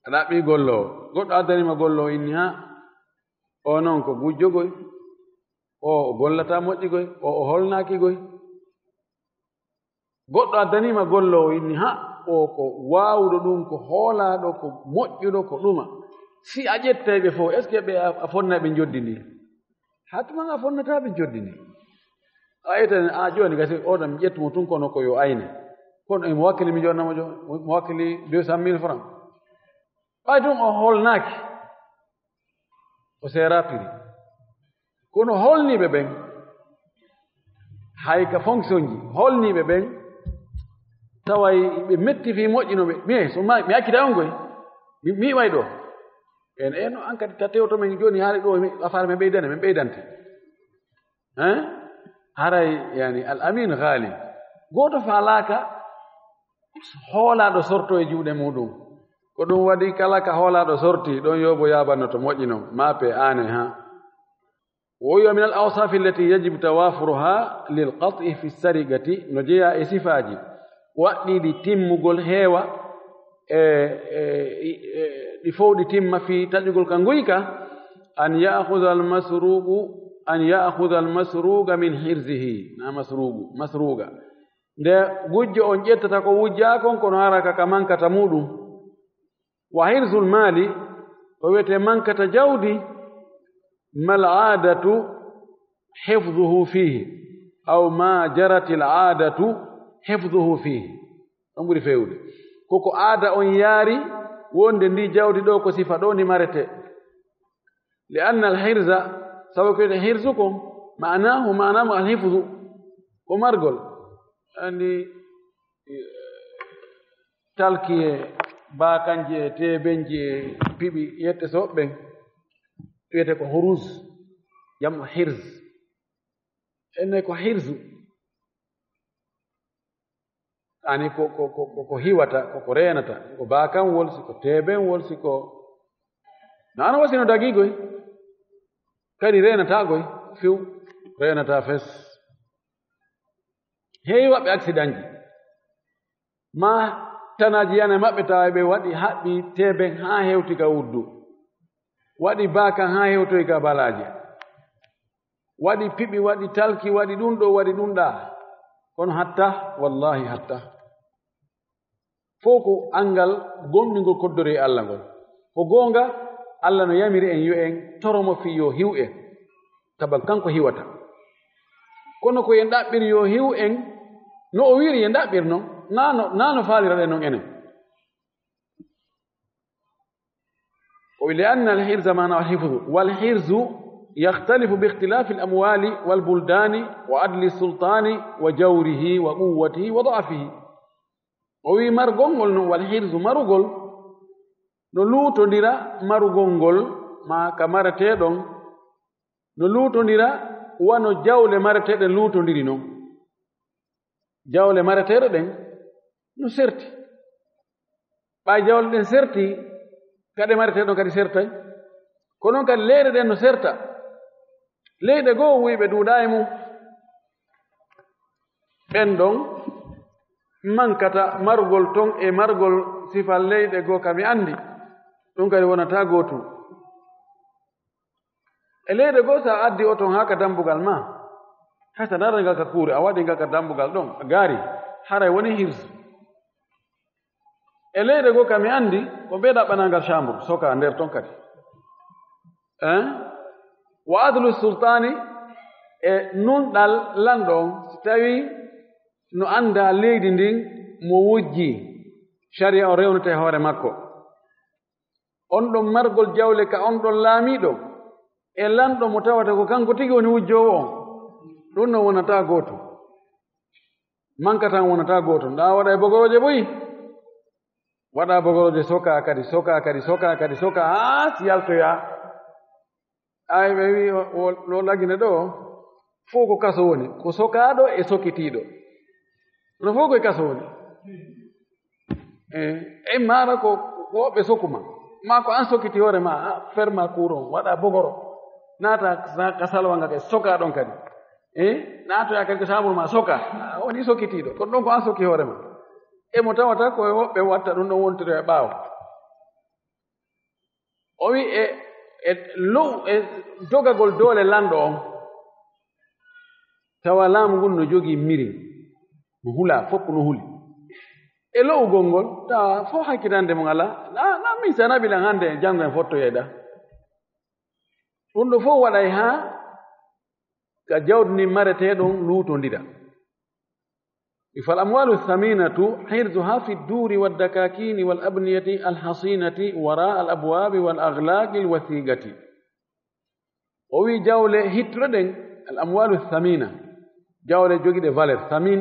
A ɗaɓɓi golloowo. Goɗɗo addani ma golloowo inni, "Ha, o non ko gujjogoy, o, o gollata moƴƴigoy, o, o holnaaki goy." Goɗɗo addani ma golloowo inni, "Ha, o ko waawuɗo ɗum, ko hoolaaɗo, ko moƴƴuɗo, ko ɗuma." Si a ƴettay ɓe fof, est-ce que ɓe a, a fonna ɓe njoddi ndi? Hatman a fonnata ɓe njoddi ndi. A ƴettani, a jooni gasi, oɗon mi ƴettu mo tun kono ko yo ayne. Kono emo wakkili mi jonna mo jo-, mo wakkili deux cent mille francs. Ɓay tun o holnaaki. O seera prix. Kono holniiɓe ɓen, hay ka fonction ji, holniiɓe ɓen, taway ɓe metti fii moƴƴino ɓe. Mi, so ma, mi accita on koy, mi, mi way ɗo. En, en, an kadi ta tewto men jooni haali ɗo, mi, affaire men ɓeydane, men ɓeydante. Hein? Haray, yani, al amin ghali. Gooto faalaaka hoolaaɗo sorto e juuɗe muɗum. Ko ɗum waɗi kala ka hoolaaɗo sorti, ɗon yoobo yaabanno to moƴƴi non, maape aane ha. Wo yo min al awsafi allati yajibu tawafuruha lil qat'i fi sarigati, no jeyaa e sifaaji waɗɗiiɗi timmugol heewa, e, e, e, ɗi fow ɗi timma fii taƴugol ka nguyka, an ya'khudha al masruqu, an ya'khudha al masruqa min hirzihi, na masruqu, masruqa. Nde gujjo on ƴettata ko wujjaa kon, kono hara ka, ka mankata muɗum. Wa hirzul mali, ko wiyetee mankata jawdi, mal aadatu hifdhuhu fihi, aw ma jaratil aadatu hifdhuhu fihi. Ɗon ɓuri feewde. Ko ko aada on yaari wonde ndi jawdi ɗo ko sifa ɗo ndi marete. Li anna al hirza, sabu ko wiyetee hirzu kon, maanahu, maanahu al hifdhu, ko margol. Anndi, eh, talki e baakanji e teebenji e piɓi yette so ɓen, wiyetee ko huruz, jam'u hirz. Enne ko hirzu. Ani ko, ko, ko, ko, ko hiwata, ko, ko reenata, ko baakanwol, si ko teebenwol, si ko, naano wasi no dagiigoy, kadi reenataa goy, few, reenataa fes. Heewi waɗɓe accident ji, ma tanaaji yana e maɓɓe tawa ɓe waɗi haɓɓi teeben haa hewti ka wuddu, waɗi baakan haa hewtoyi ka balaaje. Waɗi piɓi, waɗi talki, waɗi ɗum ɗo, waɗi ɗum ɗaa. Kono hatta, wallahi hatta. Fow ko anngal gomɗingol koddoree Allah ngol. Ko goonga, Allah no yamiri en yo en toro mo fii yo hiw en. Taban kanko hiwata. Kono ko en ɗaɓɓiri yo hiw en, no o wiiri en ɗaɓɓir non, naa no, naa no faaliraɗen non enen. O wi, "Li anna al hirza maana al hifzu, wal hirzu yakhtalifu bi ikhtilafi al amwali wal buldani wa adli sultani wa jawrihi wa quwwatihi wa da'fihi." O wi, "Margol ngol non, wal hirzu, marugol, no luutondira marugol ngol, ma ka mareteeɗon, no luutondira wano jawle mareteeɗe luutondiri non." Jawle mareteeɗe ɗen no serti. Ɓay jawle ɗen serti, ka ɗe mareteeɗon kadi sertay. Ko non kadi leyɗe ɗen no serta. Leyɗe goo wuyɓe duuɗaa e mum. Ɓen ɗon mankata margol ton e margol sifal leyɗe goo ka mi anndi. Ɗum kadi wonataa gootum. E leyɗe goo, so a addi oto haa ka dambugal ma, hay so a naatay ngal ka kuure, a waɗi ngal ka dambugal ɗon, a gaari, haray woni hirsu. E leyɗe goo ka mi anndi, ko ɓe ɗaɓɓanaa ngal chambre, soka nder ton kadi. Hein? Wa adlu sultani, E nunɗal lanɗo on, si tawi no anndaa leydi ndin mo wujji, sharia o rewnata e hoore makko. On ɗon margol jawle ka on ɗon laamiiɗo, e lanɗo mo tawata ko kanko tigi woni wujjoowo on, ɗum ɗon wonataa gootum. Mankatan wonataa gootum. Ɗa waɗa e bogorooje buy. Waɗa bogorooje sokaa kadi, sokaa kadi, sokaa kadi, sokaa haa si yaltoyaa. Ay, ɓe wi o, o, no lagine ɗo, fof ko kaso woni, ko sokaaɗo e sokitiiɗo. No fof koye kaso woni. E, e maara ko, ko woɓɓe sokuma. Ma ko an sokiti hoore ma, a ferma courant, waɗa bogoro. Naata sa-, ka salwa nga ke, soka ɗon kadi. E, naatoya kadi ko saaburu ma, soka. A woni sokitiiɗo. Kono ɗon ko an soki hoore ma. E mo tawata ko e woɓɓe watta ɗum ɗon wontiri e ɓaawo. O wi e, e low, e dogagol doole lanɗo on. Tawa laamu ngun no jogii mirin. No hulaa, fof no huli. E lo'ugol ngol, tawa fof hakkitande mum alaa. Na, na min si a naɓi lan hannde e janngo en fottoyay ɗa. Ɗum ɗo fof waɗay haa ka jawdi ndin maretee ɗon luutondira. Fal amwalu thaminatu hirzuha fi duri wad dakakini wal abniyati al hasinati wara al abwabi wal aghlaqi al wasiqati. O wi jawle hittuɗe ɗen, al amwalu thamina, jawle jogiɗe valeur, thamin,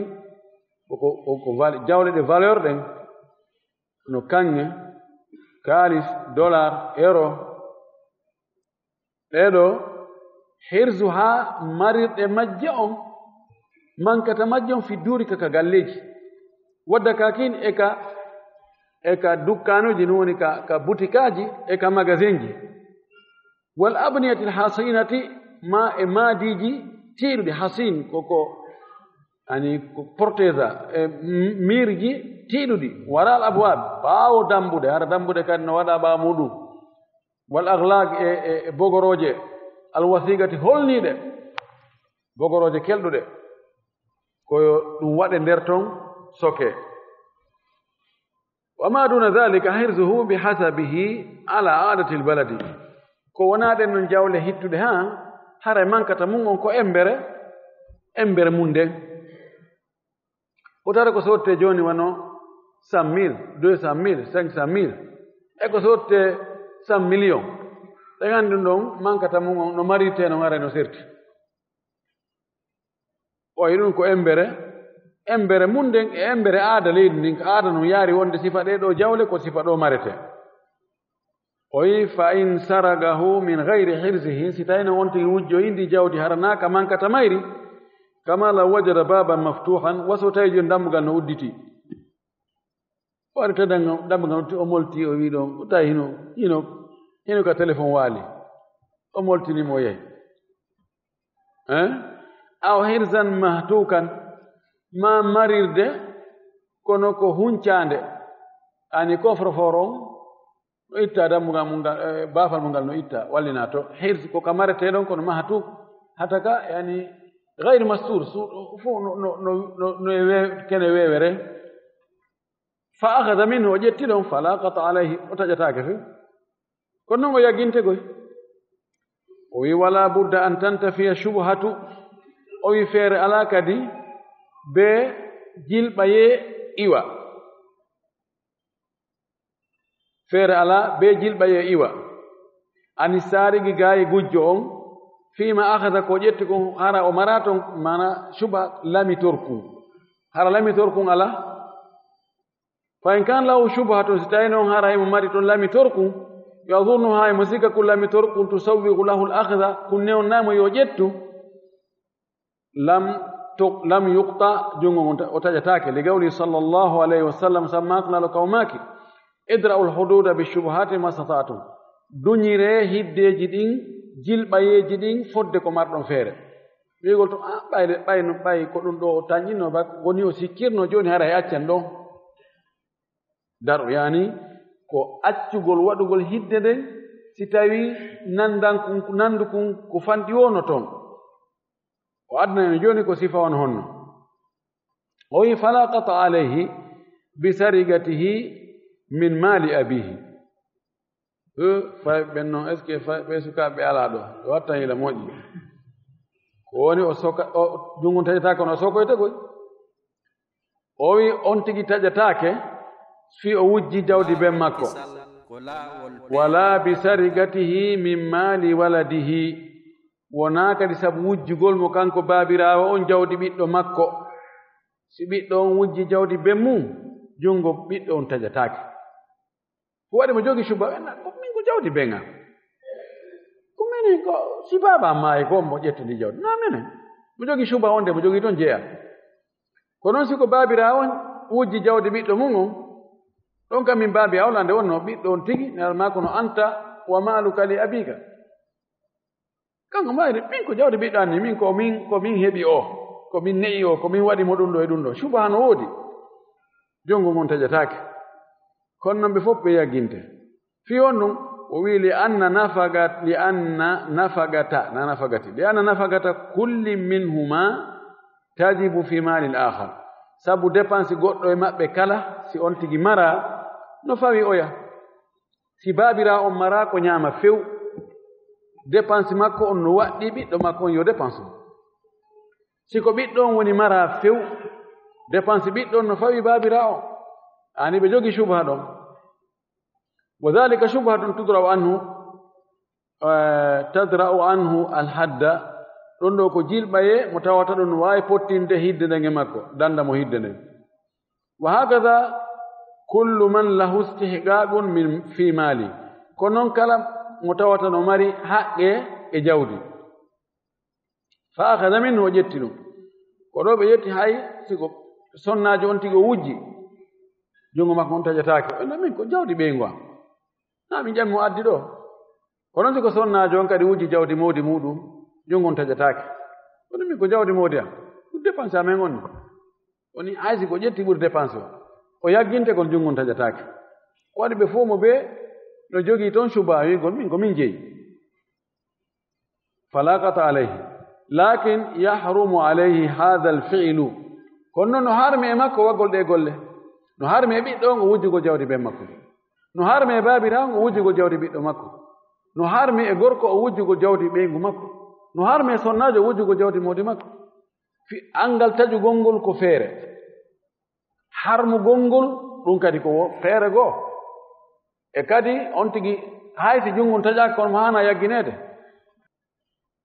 ko, ko, ko, ko val-, jawle ɗe valeur ɗen, no kaŋŋe, kaalis, dollar, euro, ɗee ɗoo, hirzuha marirɗe majje on, mankata majje on fi duuri ka, ka galleeji. Wadda kakin e ka, e ka dukkaanuuji, no woni ka, ka butikaaji, e ka magasinji. Wal abniyatil hasinati, ma e maadiiji tiiɗuɗi, hasin ko, ko, ani ko proteza, e m-, miirji tiiɗuɗi, waral abwaab, ɓaawo dambuɗe, hara dambuɗe kadi no waɗa ɓaawo muɗum. Wal aghlaq e, e, e bogorooje, al wasiqati holniiɗe, bogorooje kelɗuɗe, ko yo ɗum waɗe nder ton soke. Wa ma duna dhalika hirzuhu bi hasabihi ala aadatil baladi. Ko wonaa ɗen non jawle hittuɗe haa, haray mankata mum on ko embere, embere mum nden. O tara ko sottee jooni wano cent mille, deux cent mille, cinq cent mille. E ko sottee cent millions. Ɗen anndi ɗum ɗon mankata mum on no marirtee, no ŋara, no serti. O yi ɗum ko embere, embere mum nden e embere aada leydi ndin, ko aada no yaari wonde sifa ɗee ɗoo jawle ko sifa ɗoo marete. O yi fa in saragahu min gayri hirzihi, si tawino on tigi wujjoyi ndi jawdi hara naa ka mankata mayri, kama law wajada baban maftuhan, wa so tawi jooni dambugal no udditi. O ari to dambugal, dambugal udditi, o molti, o wi ɗon, o tawi hino, hino, hino ka telefon waali. O moltini mo, o yahi. Eh? Aw hirzan mahtukan, ma marirde, kono ko huncaande. Ani coffre-fort on, no itta dambugal mum ngal, eh, baafal mum ngal no itta, wallina to. Hirz ko ka maretee ɗon, kono mahtuk, hata ka, yani, gayri mastur, su-, fof no, no, no, no, no e we-, kene weewere. Fa akhadha minhu, o ƴetti ɗon, fala qata alayhi, o taƴataake few. Kono non o yagginte koy. O wi, wala budda an tantafiya shubhatu. O wi, feere alaa kadi bee jilɓayee iwa. Feere alaa bee jilɓayee iwa. Ani sarigi gaayi gujjo on, fima akhadha, ko ƴetti kon, hara o mara ton, mana shubha lamitorkun. Hara lamitorkun alaa. Fa in kan lahu shubhatun, si tawi non hara himo mari ton lamitorkun, yadhunnuha, himo sikka kun lamitorkun, tusawwigu lahu al-akhdha, kun newna mo yo ƴettu, lam tu-, lam yuqta, junngo ngon ta-, o taƴataake. Li qawli sallallahu alayhi wa sallam, sabu maako Nulaaɗo ka o maaki, idra'ul hududa bi shubuhati mastata'tum. Duñiree hiddeeji ɗin, jilɓayeeji ɗin, fodde ko marɗon feere. Wi'ugol to, "Ah, ɓay de, ɓay no, ɓay ko ɗum ɗo o tanƴinno ba, woni o sikkirno, jooni hara e accen ɗo." Daru, yani, ko accugol waɗugol hidde nden, si tawi nandan kun, nandu kun ko fanɗi wonno ton. O adna en jooni ko sifa on honno. O wi, "Fala qata alayhi bi sarigatihi min mali abihi." Eh, fay ɓen non, est-ce que fay ɓe sukaaɓe alaa ɗo? Ɓe wattan ila moƴƴi. Ko woni o soka, o, junngo taƴataake kono o sokoyta koy. O wi on tigi taƴataake fii o wujji jawdi ben makko. Wala bi sarigatihi min mali waladihi. Wonaa kadi sabu wujjugol mo kanko baabiraawo on jawdi ɓiɗɗo makko. Si ɓiɗɗo on wujji jawdi ben mum, junngo ɓiɗɗo on taƴataake. Ko waɗi mo jogi suba, en, ko min ko jawdi ben an. Ko minen ko si baaba maayi ko mo ƴettindi jawdi. Na minen. Mo jogi suba on de, mo jogi ton jeya. Ko noon si ko baabiraawo on wujji jawdi ɓiɗɗo mum on, ɗon kam min baabi awlande on no ɓiɗɗo on tigi, ne almaa kono anta wa maaluka li abika. Kanko maayde, min ko jawdi ɓiɗɗo an ni, min ko min, ko min heɓi o, ko min ne'i o, ko min waɗi mo ɗum ɗo e ɗum ɗo. Suba hano woodi. Junngo ngon taƴataake. Kono noon ɓe fof ɓe yagginte. Fii on ɗum, o wii li anna nafagat, li anna nafagata, na nafagati. Li anna nafagata kulli minhuma tajibu fi maalil aakhar. Sabu dépense goɗɗo e maɓɓe kala, si on tigi mara, no fawi oya. Si baabiraawo on mara ko ñaama few, dépense makko on no waɗɗi ɓiɗɗo makko on yo dépense mo. Si ko ɓiɗɗo on woni mara few, dépense ɓiɗɗo on no fawi baabiraawo on. Ani ɓe jogi subha ɗon. Wa dhalika shubhatun tudra'u anhu, eh, tadra'u anhu al-hadda. Ɗon ɗo ko jilɓaye mo tawata ɗon no waawi pottinde hidde nden e makko, danda mo hidde nden. Wa hakadha kullu man lahu istihqaqun min fi mali. Ko noon kala mo tawata no mari haqqe e jawdi. Fa akhadha minhu, o ƴetti ɗum. Ko ɗo ɓe ƴetti hay si ko sonnaajo on tigi o wujji, junngo makko on taƴataake. O inna min ko jawdi ɓeyngu am. Na min ƴammi o addi ɗo. Kono si ko sonnaajo on kadi wujji jawdi mawdi muɗum, junngo on taƴataake. Kono min ko jawdi mawdi am. Ɗum dépense amen on ni. Woni hay si ko ƴetti ɓuri dépense o. O yagginte kon junngo on taƴataake. Ko waɗi ɓe fof mo ɓe no jogii toon suba wi'gol min ko min jeyi. Fala qata alayhi. Lakin yahrumu alayhi hadha al-fi'lu. Kono no harmi e makko waggol ɗe golle. No harmi e ɓiɗɗo on o wujjugol jawdi ben makko. No harmi e baabiraawo on o wujjugol jawdi ɓiɗɗo makko. No harmi e gorko o wujjugol jawdi ɓeyngu makko. No harmi e sonnaajo o wujjugol jawdi mawdi makko. Fi-, anngal taƴugol ngol ko feere. Harmugol ngol, ɗum kadi ko wo-, feere goo. E kadi, on tigi, hay si junngo on taƴaaka, kono mo haana yaggineede.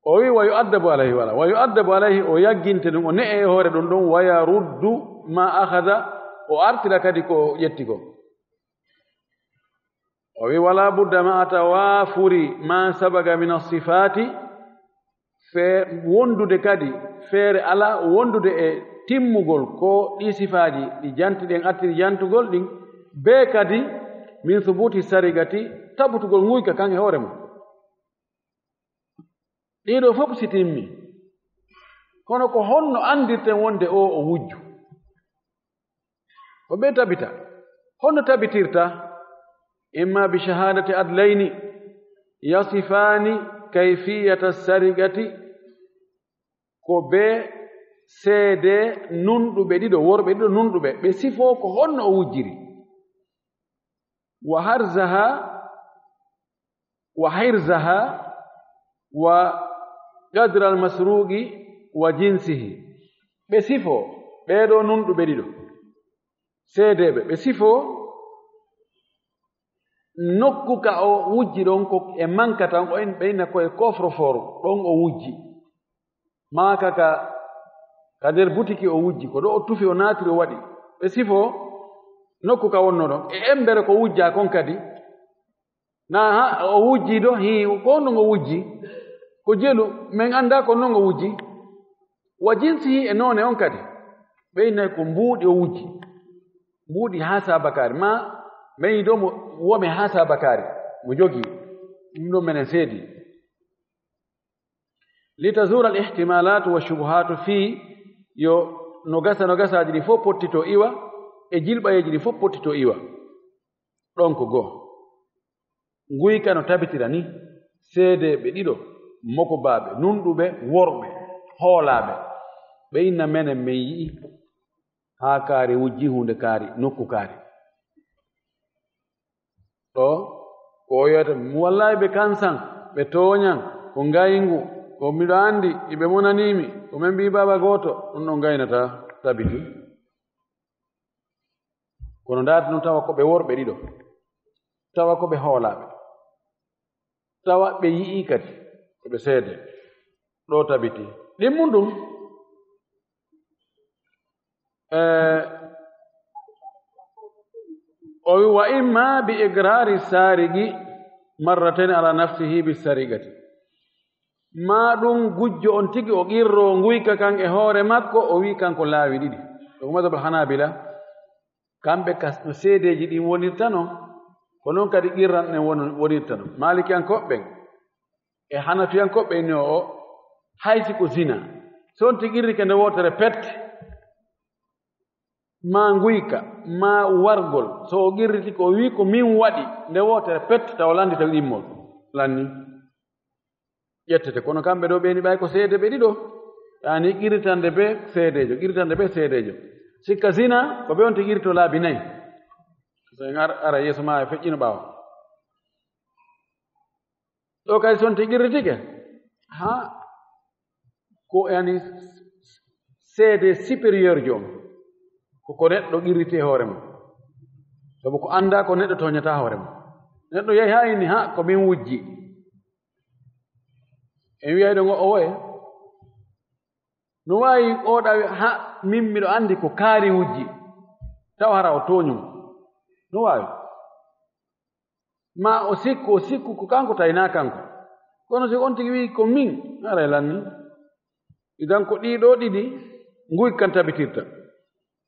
O wi, "Wa yu'addabu alayhi," wala, "Wa yu'addabu alayhi," o yagginte ɗum, o ne'e e hoore ɗum ɗum, "Wa yaruddu ma akhadha," o artira kadi ko o ƴetti ko. O wi, "Wala budda ma'a tawafuri ma sabaga min as-sifati," fe-, wondude kadi, feere ala wondude e timmugol ko ɗi sifaaji ɗi janti ɗen attiri jantugol ɗin, be kadi min subuti sarigati, tabutugol nguyka kan e hoore mum. Ɗiɗo fof si timmi, kono ko honno anndirten wonde o, o wujju? Ko ɓe tabita. Honno tabitirta? Imma bi shahadati adlayni yasifaani kayfiyata sarigati, ko be seede nunɗuɓe ɗiɗo, worɓe ɗiɗo nunɗuɓe, ɓe sifo ko honno o wujjiri. Wa harzaha, wa hirzaha, wa qadra al-masruqi wa jinsihi. Ɓe sifo ɓeeɗo nunɗuɓe ɗiɗo, seedeeɓe, ɓe sifo nokku ka o wujji ɗon ko e mankata on, o en ɓeyna ko e coffre-fort ɗon o wujji. Maa ka, ka, ka nder butiki o wujji, ko ɗo o tufi, o naatiri, o waɗi. Ɓe sifo nokku ka wonno ɗon. E embere ko wujja kon kadi. Na ha, o wujji ɗo, hii, ko honno ngo wujji? Ko jelu, men annda ko honno ngo wujji. Wa jinsihi e noone on kadi. Ɓe innay ko mbuuɗi o wujji. Mbuuɗi haa saabakaari. Ma, men yiɗo mo wome haa saabakaari. Mo jogii. Ɗum ɗon menen seedi. Litazura al-ihtimalatu wa shubuhatu fii yo no gasa, no gasaaji ɗi fof pottito iwa, e jilɓayeeji ɗi fof pottito iwa. Ɗon ko goo. Nguyka no tabitira ni, seedeeɓe ɗiɗo, mokobaaɓe, nunɗuɓe, worɓe, hoolaaɓe. Ɓe inna menen men yi'i haa kaari wujji huunde kaari, nokku kaari. Ɗo, ko o yewta, mi wallaahi ɓe kansan, ɓe tooñan, ko ngayngu, Ko miɗo anndi, iɓe monaniimi, ko min mbii baaba gooto, ɗum ɗon gaynataa, tabiti. Kono ndaarti noon tawa ko ɓe worɓe ɗiɗo, tawa ko ɓe hoolaaɓe, tawa ɓe yi'ii kadi, ko ɓe seede. Ɗo tabiti. Ɗimmun ɗum, eh, o wi, "Wa imma bi iqraari saariqi marratayn ala nafsihi bi sariqati." Maa ɗum gujjo on tigi o qirroo nguyka kan e hoore makko, o wi kanko laawi ɗiɗi. Ɗo ko mazhabul Hanabila, kamɓe kas no seedeeji ɗin wonirta non, ko non kadi qirran ɗen won-, wonirta non. Maalikiyankooɓe ɓen e Hanafiyankooɓe ɓen no o, hay si ko zina, so on tigi qirrike nde wootere pet, maa nguyka, maa wargol, so o qirritike o wi ko min waɗi nde wootere pet, tawa lanndita ɗimmol, lanni. Ƴettete, kono kamɓe ɗo ɓeeni ɓay ko seede ɓe ɗiɗo, yaani qirritande be seedeejo, qirritande be seedeejo. Sikka zina, ko ɓe on tigi qirrito laabi nayi. So en ar-, ara yeeso maa e feƴƴino ɓaawo. Ɗo kay so on tigi qirritike, ha, ko yaani seede supérieur jo on. Ko ko neɗɗo qirriti e hoore mum. Sabu ko anndaa ko neɗɗo tooñata hoore mum. Neɗɗo yahi haa inni, ha, ko min wujji. En wiyayɗo ngo owoye. No waawi oɗa wi, ha, min miɗo anndi ko kaari wujji. Tawa hara o tooñu. No waawi. Ma o sikku, o sikku ko kanko tawi na kanko. Kono si on tigi wi ko min, haray lanni. Idan ko ɗiɗo ɗiɗi nguyka kan tabitirta.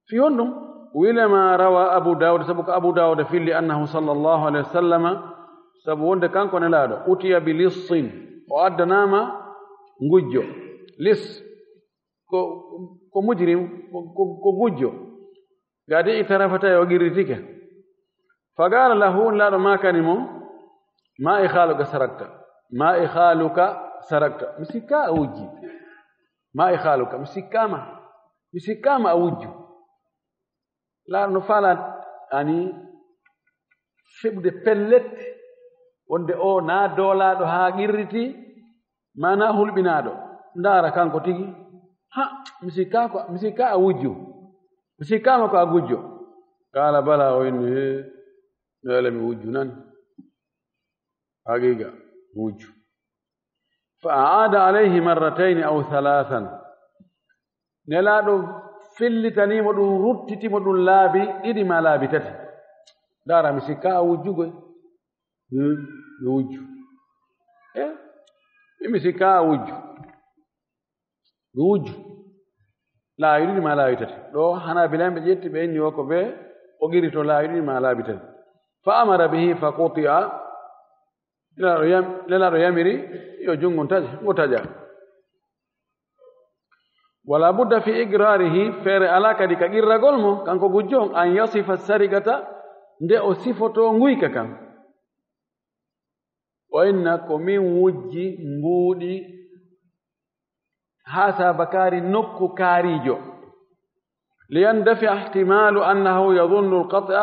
Fi honɗum? Wi lima rawa Abu Dawud, sabu ko Abu Dawud filli annahu sallallahu alayhi wa sallama, sabu wonde kanko Nelaaɗo, utiya bi lissin, o addanaama ngujjo. Lis ko, ko mujrim, ko, ko, ko gujjo. Gadi i tarafata o qirritike. Faqala lahu, Nelaaɗo maakani mo, ma i haaluka sarakta. Ma i haaluka sarakta. Mi sikka a wujji. Ma i haaluka. Mi sikkaama. Mi sikkaama a wujju. Nelaaɗo no faalaa ani feɓude pellet, wonde o na doolaaɗo haa qirriti, ma na hulɓinaaɗo. Ndaara kanko tigi. Ha, mi sikkaa ko, mi sikkaa a wujju. Mi sikkaama ko a gujjo. Qaala bala, o inni, he, no ele mi wujju nan. Haqiqa, wujju. Fa aada alayhi marratayni aw thalathan. Nelaaɗo fillitanii mo ɗum, ruttitii mo ɗum laabi ɗiɗi maa laabi tati. Ndaara, mi sikkaa a wujjugo. Hmm, mi wujju. Eh? Mi sikkaa a wujju. Mi wujju. Laabi ɗiɗi maa laabi tati. Ɗo Hanaabila'en ɓe ƴetti ɓe inni o ko ɓe o qirrito laabi ɗiɗi maa laabi tati. Fa amara bihi fa quti'a. Nelaaɗo yam-, Nelaaɗo yamiri yo junngo ngun taƴe, ngo taƴa. Wala budda fi iqraarihi, feere alaa kadi ka qirragol mo, kanko gujjo on, an yasifa sarigata, nde o sifotoo nguyka kan. O inna ko min wujji mbuuɗi haa saabakaari nokku kaariijo. Liyandafi ihtimaalu annahu yadunnu alqat'a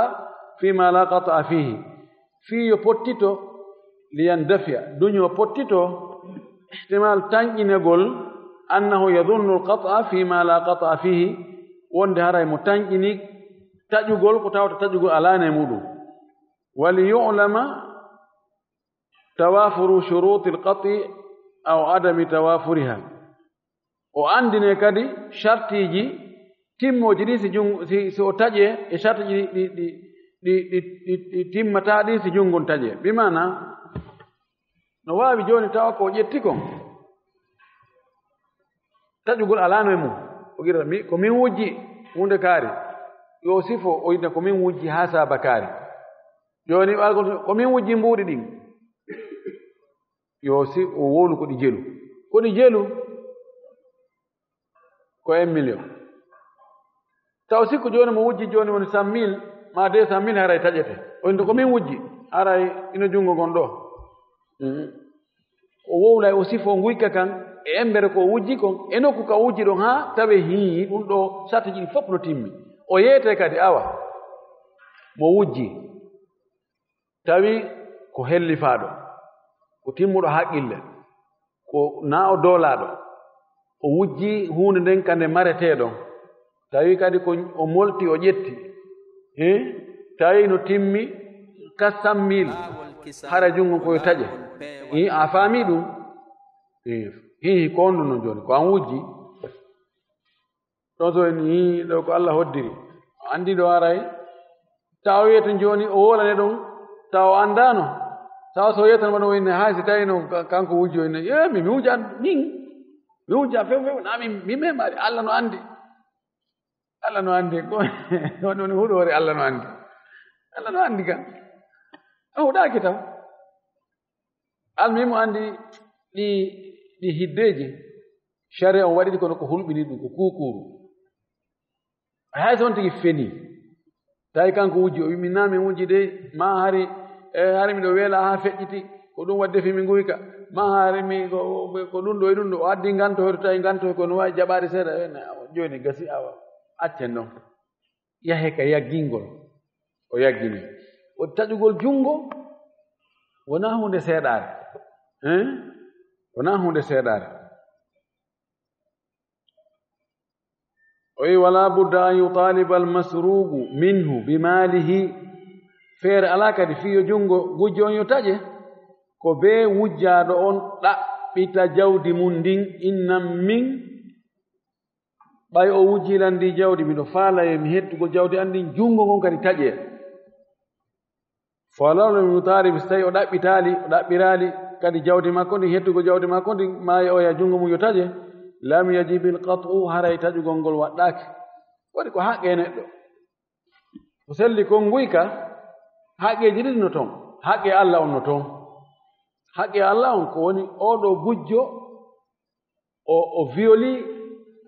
fima la qat'a fihi. Fii yo pottito, liyandafi, duño pottito, ihtimaal tanƴinegol, annahu yadunnu alqat'a fima la qat'a fihi, wonde haray mo tanƴini taƴugol ko tawata taƴugol alaano e muɗum. Wa li yu'lama tawaafuru shuruutil qat'i aw adami tawaafuriha. O anndine kadi shartiiji timmooji ɗi si jun-, si, si o taƴe e shartiiji ɗi, ɗi, ɗi, ɗi, ɗi, ɗi, ɗi timmataa ɗi si junngo on taƴe. Bi maana, no waawi jooni tawa ko o ƴetti kon, taƴugol alaano e mum. O qirra mi, ko min wujji huunde kaari. Yo sifo, o inna ko min wujji haa saabakaari. Jooni, ɓaagol ko min wujji mbuuɗi ɗin. Yo si o wowlu ko ɗi jelu. Ko ɗi jelu, ko un million. Taw sikku jooni mo wujji jooni woni cent mille, maa deux cent mille haray taƴete. O inna ko min wujji, haray ino junngo ngon ɗo. Mhm. O wowlay, o sifo nguyka kan, e embere ko o wujji kon, e nokku ka o wujji ɗon, haa tawe hii, ɗum ɗo sartiji ɗi fof no timmi. O yeete kadi, awa, mo wujji, tawi ko hellifaaɗo, ko timmuɗo haqqille. ko naa o doolaaɗo, o wujji huunde nden ka nde mareteeɗo, tawi kadi ko o molti, o ƴetti, eh, tawi no timmi quatre cent mille, hara junngo ko yo taƴe. Eh, a faami ɗum? Eh, hihi, ko on ɗum no jooni, ko an wujji. Ɗon so en, hii, ɗo ko Allah hoddiri. Anndi ɗo aray. Tawa wiyeten jooni o wolane ɗon, tawa o anndaano. Tawa so wiyeten wano wayne, hay si tawino ka-, kanko wujji wayne, "Eh, mi, mi wujjan, min. Mi wujja few, few, na min, mi memaali. Allah no anndi." Allah no anndi. Ko woni, woni huɗoore, Allah no anndi. Allah no anndi kan. A huɗaaki taw. Almuhimu anndi ɗi, ɗi hiddeeji, sharia on waɗi ɗi kono ko hulɓini ɗum, ko kuukuuru. Hay so on tigi feni. Tawi kanko wujji, o wi, "Min na min wujji dey, ma hari, e, hari miɗo weela haa feƴƴiti, ko ɗum waɗi defi mi nguyka, ma hari mi ko, ko ɗum ɗo e ɗum ɗo." O addi nganto hoyto, tawi nganto ko no waawi jaɓaade seeɗa, e, na, jooni gasi, awa, accen ɗon. Yahe ka yaggingol. O yaggini. O taƴugol junngo, wonaa huunde seeɗaare. Hein? Wonaa huunde seeɗaare. O wi, "Wala budda an yutaliba al masruqu minhu bi malihi." Feere alaa kadi fii yo junngo gujjo on yo taƴe. Ko bee wujjaaɗo on ɗaɓɓita jawdi mum ndin, innan min, ɓay o wujjii lan ndi jawdi, miɗo faala yo mi hettugol jawdi an ndin, junngo ngon kadi taƴee. Falaw lam yutalibi, so tawi o ɗaɓɓitaali, o ɗaɓɓiraali kadi jawdi makko ndin, hettugol jawdi makko ndin, maa yo oya junngo mum yo taƴe, lam yajibil qat'u, haray taƴugol ngol waɗɗaaki. Waɗi ko haqqe neɗɗo. Ko selli kon nguyka, haqqeeji ɗiɗi no ton. Haqqe Allah on no ton. Haqqe Allah on ko woni oo ɗoo gujjo, o, o violi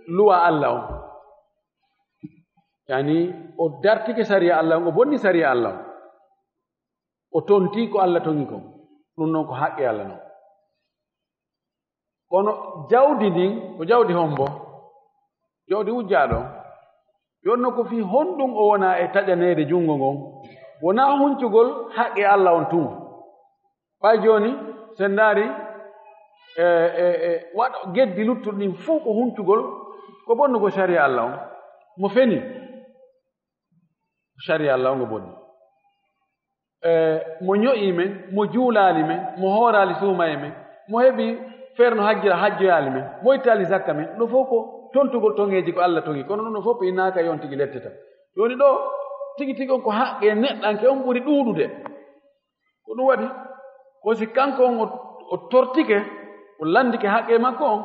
luwa Allah on. Yani, o dartike sariya Allah on, o bonni sariya Allah on. O tonti ko Allah toŋi kon. Ɗum noon ko haqqe Allah non. Kono jawdi ndin, ko jawdi hombo? Jawdi wujjaaɗo on. Yonno ko fii honɗum o wona e taƴaneede junngo ngon? Wonaa huncugol haqqe Allah on tun. Ɓay jooni, so en ndaari, e, e, e, waɗo geddi luttuɗi ɗin fof ko huncugol, ko bonnugol sariya Allah on. Mo feni, sariya Allah on ngo bonni. E, mo ño'i men, mo juulaali men, mo hooraali suuma e men, mo heɓi feere no hajjira, hajjoyaali men, mo ittaali zakka men, ɗum fof ko tontugol toŋeeji ko Allah toŋi. Kono ɗum ɗo fof ɓe inaaka yon tigi letteta. Jooni ɗo, tigi tigi on ko haqqe neɗɗanke on ɓuri ɗuuɗude. Ko ɗum waɗi, ko si kanko on o, o tortike, o lanndike haqqe makko on,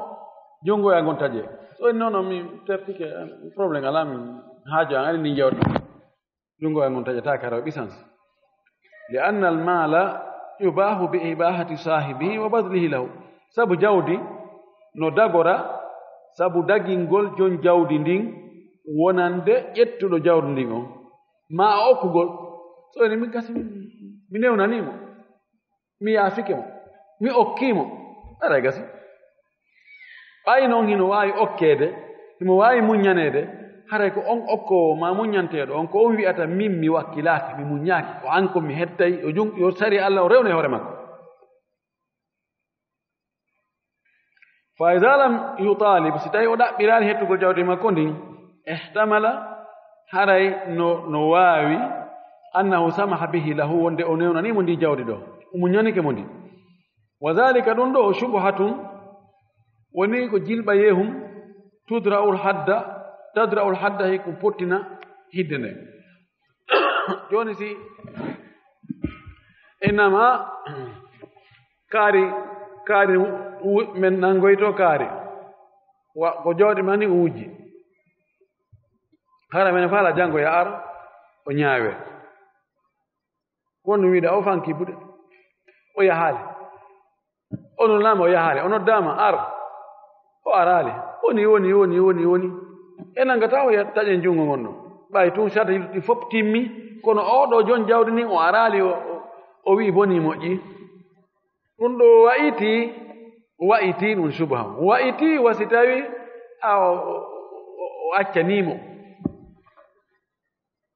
junngo e ngon taƴe. So en noon mi tertike, problème alaa, min haaju an ari ni jawdi. Junngo e ngon taƴataake hara o ɓisan. Li anna al maala yubaahu bi ibaahati saahibihi wa badlihi lahu. Sabu jawdi no dagora, sabu dagingol jon jawdi ndin wonande ƴettuɗo jawdi ndin on. Ma a okkugol. So ene min kasi mi newnanii mo. Mi yaafike mo. Mi okkii mo. Aray gasi. Ɓay noon hino waawi okkeede, himo waawi muññaneede, haray ko on okkoowo maa muññanteeɗo on, ko on wi'ata, "Min mi wakkilaaki, mi muññaaki, ko an ko mi hettay, o jun-, yo sari Allah o rewna e hoore makko." Fa iza lam yutalib, si tawi o ɗaɓɓiraali hettugol jawdi makko ndin, ihtamala, haray no, no waawi, annahu samaha bihi lahu, wonde o newnanii mo ndi jawdi ɗo, o muññanike mo ndi. Wa dhalika, ɗum ɗo, shubhatun, woni ko jilɓayeehum, tudra'ul hadda, tadra'ul hadda, he ko pottina hidde nde. Jooni si innama kaari, kaari wu-, men nangoyto kaari. Wa-, ko jawdi ma ni o wujji. Hara men faala janngo ya ar, o ñaawe. Wonno wiide o fanki buɗe. O yahaali. O noddaama o yahaali. O noddaama ar. O araali. Woni, woni, woni, woni, woni. E nangata o ya-, taƴen junngo ngon ɗo. Ɓay tun sarti ɗi fof timmi. Kono oo ɗoo jon jawdi ndin o araali. O, o, o wi'i bonii moƴƴi. Ɗum ɗo wa'itii, wa'itii ɗum subha. Wa'itii wa si tawi a o, o, o, o accanii mo.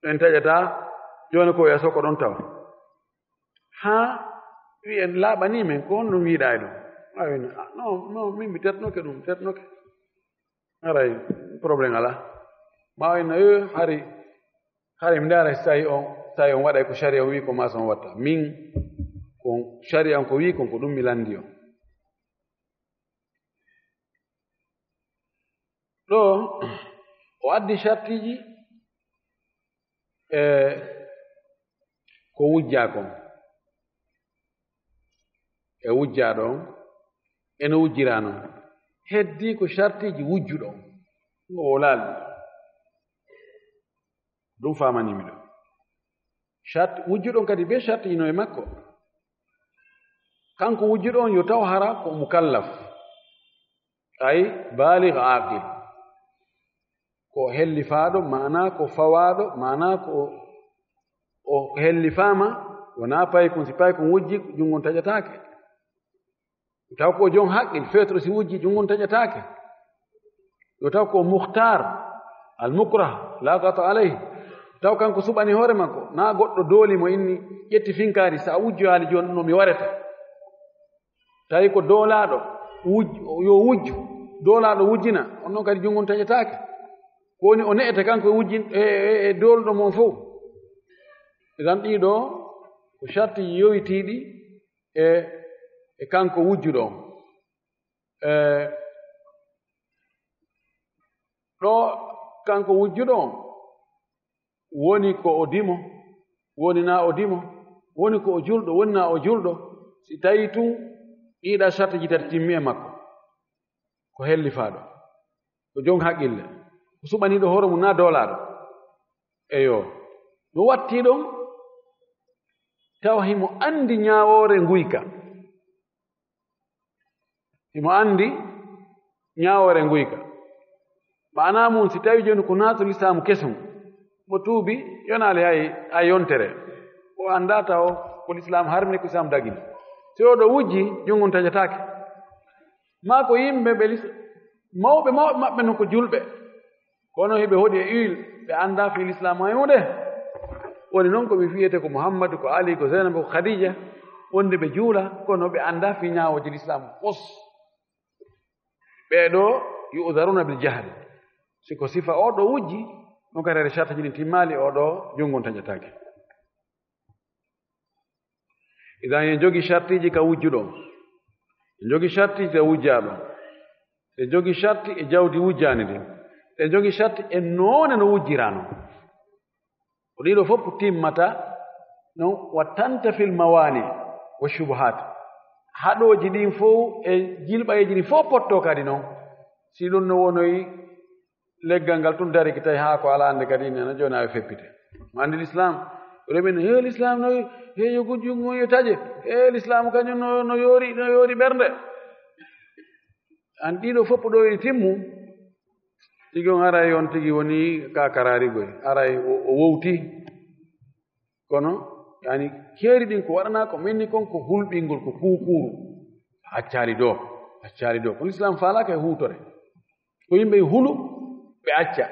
En taƴataa, jooni ko yeeso ko ɗon tawa. Haa wi'en laaɓanii men, ko honɗum wi'ɗaa e ɗum? Ay, no, no, min mi tetnoke ɗum, tetnoke. Aray, problème alaa. Ma o inna, eh, hari, hari mi ndaara si tawi on, tawi on waɗay ko sariya on wi ko ma so on watta. Min, ko sariya on ko wi kon, ko ɗum mi landi on. Ɗo, o addi shartiji, e ko wujjaa kon. E wujjaa ɗon, e no wujjiraa non. Heddii ko shartiji wujjuɗo on. Ngo o laali. Ɗum faamanii mi ɗo. Shart, wujjuɗo on kadi be shartiji no e makko. Kanko wujjuɗo on yo taw hara ko mukallaf. Ay, baalig aqil. Ko hellifaaɗo, maanaa ko fawaaɗo, maanaa ko o hellifaama, wonaa paykun, si paykun wujji, junngo on taƴataake. Taw ko o jon haqqil, feetro si wujji, junngo on taƴataake. Yo taw ko o mukhtar, al mukrah, la qata alayhi. Taw kanko suɓani hoore makko, naa goɗɗo dooli mo inni, ƴetti finkaari, sa wujjoyaali jooni no mi wareta. Tawi ko doolaaɗo wuj-, yo wujju, doolaaɗo wujjina, on noon kadi junngo on taƴataake. Ko woni o ne'ete kanko e wujjin-, e, e, e dooluɗo mo on fof. Idan ɗii ɗoo ko sharti yowitiiɗi e, e kanko wujjuɗo on. E, ɗo kanko wujjuɗo on, woni ko o dimo, woni naa o dimo, woni ko o julɗo, woni naa o julɗo, si tawi tun ɗiiɗa sartiji tati timmi e makko, ko hellifaaɗo, ko jon haqqille, ko suɓaniiɗo hoore mum naa doolaaɗo. Eyo, no watti ɗon, tawa himo anndi ñaawoore nguyka. Himo anndi ñaawoore nguyka. Maanaa mum, si tawi jooni ko naatu lislaamu kesun, mo tuubi, yonaali hay, hay yontere. O anndaa taw ko lislaamu harmi, ko lislaamu dagini. Si o ɗo wujji, junngo on taƴataake. Maa ko yimɓe ɓe lis-, mawɓe, mawɓe maɓɓe no ko julɓe. Kono hiɓe hoɗi e huile, ɓe anndaa fii lislaamu hay huunde. Woni non ko ɓe fiyete ko Muhammadu, ko Ali, ko Zeynabu, ko Khadija, wonde ɓe juula, kono ɓe anndaa fii ñaawooji lislaamu fos. Ɓee ɗoo yu'zaruna bil jahli. Si ko sifa oo ɗoo wujji, ɗum kadi shartiji ɗin timmaali, oo ɗoo junngo on taƴataake. Idan en jogi shartiji ka wujjuɗo on. En jogi shartiji ka wujjaaɗo on. En jogi sharti e jawdi wujjaani ndin. En jogi sharti e noone no wujjiraa non. Ko ɗiɗo fof timmata non, wa tantafil mawani wa shubuhat. Haɗooji ɗin fof e jilɓayeeji ɗin fof potto kadi non. Si ɗum no wonoyi leggal ngal tun dariki tawi haa ko alaa nde kadi nena jooni awe feppite. Mo anndi l'islam, remen, he l'islam no, he yo gujju ngun yo taƴe, he l'islam kañum no, no yoori, no yoori ɓernde. An ɗiɗo fof ɗo e timmu, tigi on aray on tigi woni ka karari goy, aray o, o wowti. Kono, yani, keeri ɗin ko waɗanaa ko menni kon ko hulɓingol, ko kuukuuru. Accaali do, accaali do. Kono l'islam faalaaka e huutore. Ko yimɓe hulu, ɓe acca.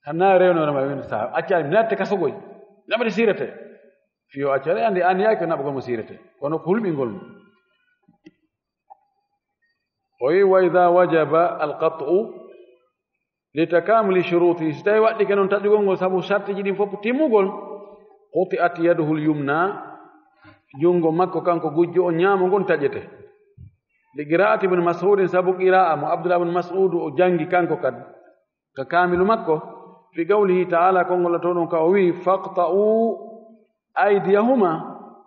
Tan na rewnoore ma, ɓe sa accaali, mi natte kaso goy. Naɓete sirete. Fiyo accaali, andi, an yaaki ko naɓagol mo sirete. Kono ko hulɓingol mo. O wi, "Wa idha wajaba al-qat'u li takamuli shuruti." Si tawi waɗɗike noon taƴugol ngol sabu sartiji ɗin fof timmugol, quti'at yaduhu al-yumna, junngo makko kanko gujjo o ñaamo ngon taƴete. Li qira'ati ibn Mas'udin, sabu qira'a mo Abdullah ibn Mas'ud o janngi kanko kadi, ka kaamilu makko, fi qawlihi ta'ala, konngol Laamɗo ɗon ka o wi, "Faqta'u aydiyahuma."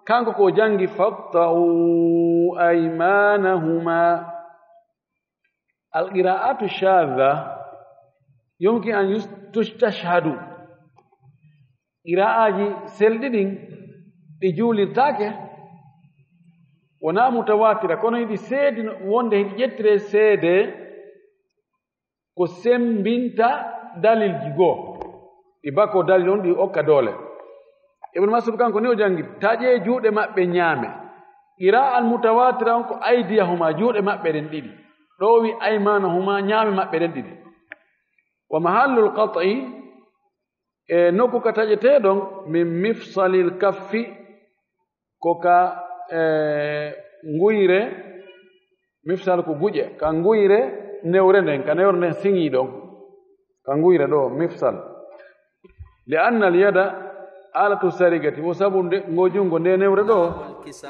Kanko ko o janngi, "Faqta'u aymanahuma." Al-qira'atu shadha yumkin an yus-, tustashhadu. Qira'aaji selɗi ɗin ɗi juulirtaake, wonaa mutawatira, kono hiɗi seedi wonde hiɗi ƴettire seede ko semmbinta dalilji goo. Ɗi bakoo dalil on, ɗi okka doole. Ibn Mas'ud kanko ni o janngi, "Taƴee juuɗe maɓɓe ñaame." Qira'a al-mutawatira on ko aydiyahuma, juuɗe maɓɓe ɗen ɗiɗi. Ɗo o wi aymanahuma, ñaame maɓɓe ɗen ɗiɗi. Wa mahallul qat'i, e nokku ka taƴetee ɗon, min mifsalil kaffi, ko ka, e, nguyre, Mifsal ko guƴe, ka nguyre newre nden, ka newre nden siŋii ɗon. Ka nguyre ɗo, mifsal. Li anna al yada alatu sarigati, wo sabu nde, ngo junngo nde newre ɗo,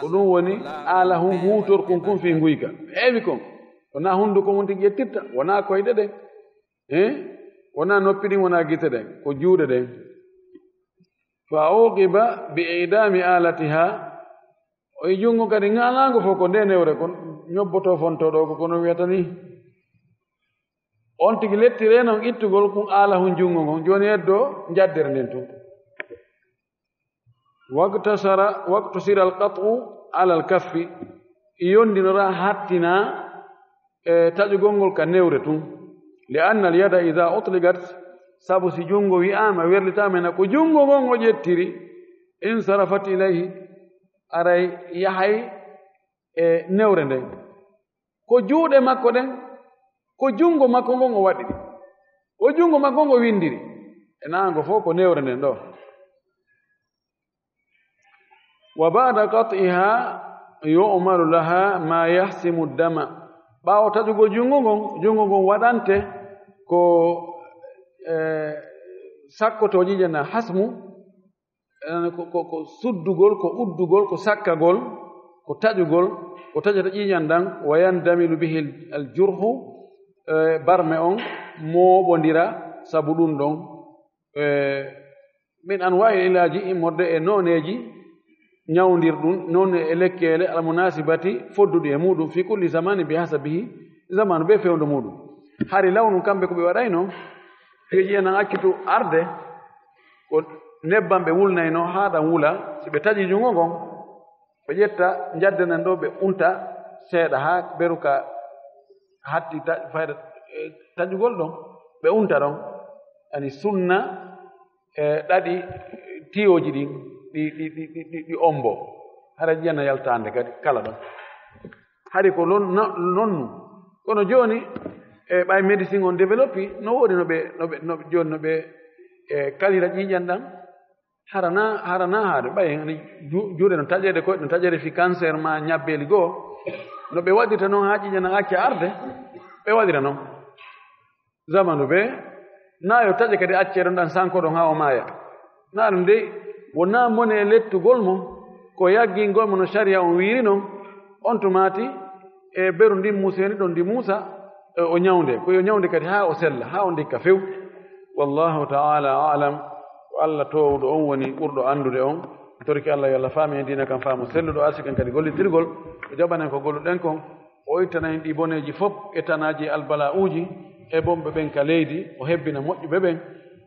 ko ɗum woni aala hun huutorkun kun fii nguyka. Heewi kon. Wonaa hunnduko mun tigi ƴettirta, wonaa koyɗe ɗen. Eh? Wonaa noppi ɗin, wonaa gite ɗen, ko juuɗe ɗen. Fa uqiba bi idami alatiha, o yi junngo kadi ŋaalaango fof ko nde newre kon ñobbotoo fontoo ɗo ko kono wiyata ni. On tigi lettiree noon ittugol kun aala hun junngo ngon. Jooni eddo njaddere nden tun. Waqtasara, waqtusira alqat'u ala alkaffi. I yondinora hattina e taƴugol ngol ka newre tun. Li anna alyada ida utliqat, sabu si junngo wi'aama, werlitaama hena ko junngo ngon o ƴettiri, insarafat ilayhi, aray yahay e newre nden. Ko juuɗe makko ɗen, ko junngo makko ngon o waɗiri, ko junngo makko ngon o winndiri. E naango fof ko newre nden ɗo. Wa ba'da qat'iha yu'malu laha ma yahsimu dama. Ɓaawo taƴugol junngo ngon, junngo ngon waɗante ko, eh, sakkoto ƴiiƴan ɗan, hasmu, eh, ko, ko, ko suddugol, ko uddugol, ko sakkagol, ko taƴugol, ko taƴata ƴiiƴan ɗan, wa yandamilu bihi al jurhu, eh, barme on mooɓondira sabu ɗum ɗon. Eh, min anwaa'il ilaaji, immorde e nooneeji ñawndirɗum, noon e lekkeele almunaasibati fodduɗi e muuɗum, fi kulli zamani bi hasabihi, zamanu be fewndo muuɗum. Hari law nun kamɓe ko ɓe waɗayno, piiji en an accitu arde, ko nebbam ɓe wulnayno haa ɗam wula, si ɓe taƴi junngo ngon, ɓe ƴetta njadde nden ɗo, ɓe unta seeɗa haa beru ka hatti ta-, fayda, eh, taƴugol ɗon, ɓe unta ɗon. Yani sunna, eh, ɗaɗi tiyooji ɗin, ɗi, ɗi, ɗi, ɗi, ɗi, ɗi ombo. Hara ƴiiƴan na yaltaande kadi kala ɗon. Hari ko lon-, no-, nonnu. Kono jooni, e ɓay médecine on développé, no woodi no ɓe, no ɓe, no ɓe, jooni no ɓe, eh, kalira ƴiiƴan ɗan. Hara na, hara na haade, ɓay ni ju-, juuɗe no taƴeede, koyɗe no taƴeede fi cancer ma ñabbeeli goo. No ɓe waɗirta non haa ƴiiƴan na acca arde, ɓe waɗira non. Zamanu ɓe, na yo taƴe kadi accee ɗon ɗan sanko ɗon haa o maaya. Na ɗum dey, wonaa mone e lettugol mo, ko yaggingol mo no sariya on wiiri non, on tumaati e beru ndin muuseeni ɗon ndi muusa, e o ñawnde, ko yo ñawnde kadi haa o sella, haa o ndikka few. Wallahu ta'ala a'lam. Ko Allah toowuɗo on woni ɓurɗo anndude on. Torki Allah yo Allah faami en diina kan faamu selluɗo, arsiken kadi gollitirgol, o jaɓanen ko golluɗen kon, o ittana en ɗi boneeji fof e tanaaji e albala'uuji e bonɓe ɓen ka leydi, o hebbina moƴƴuɓe ɓen,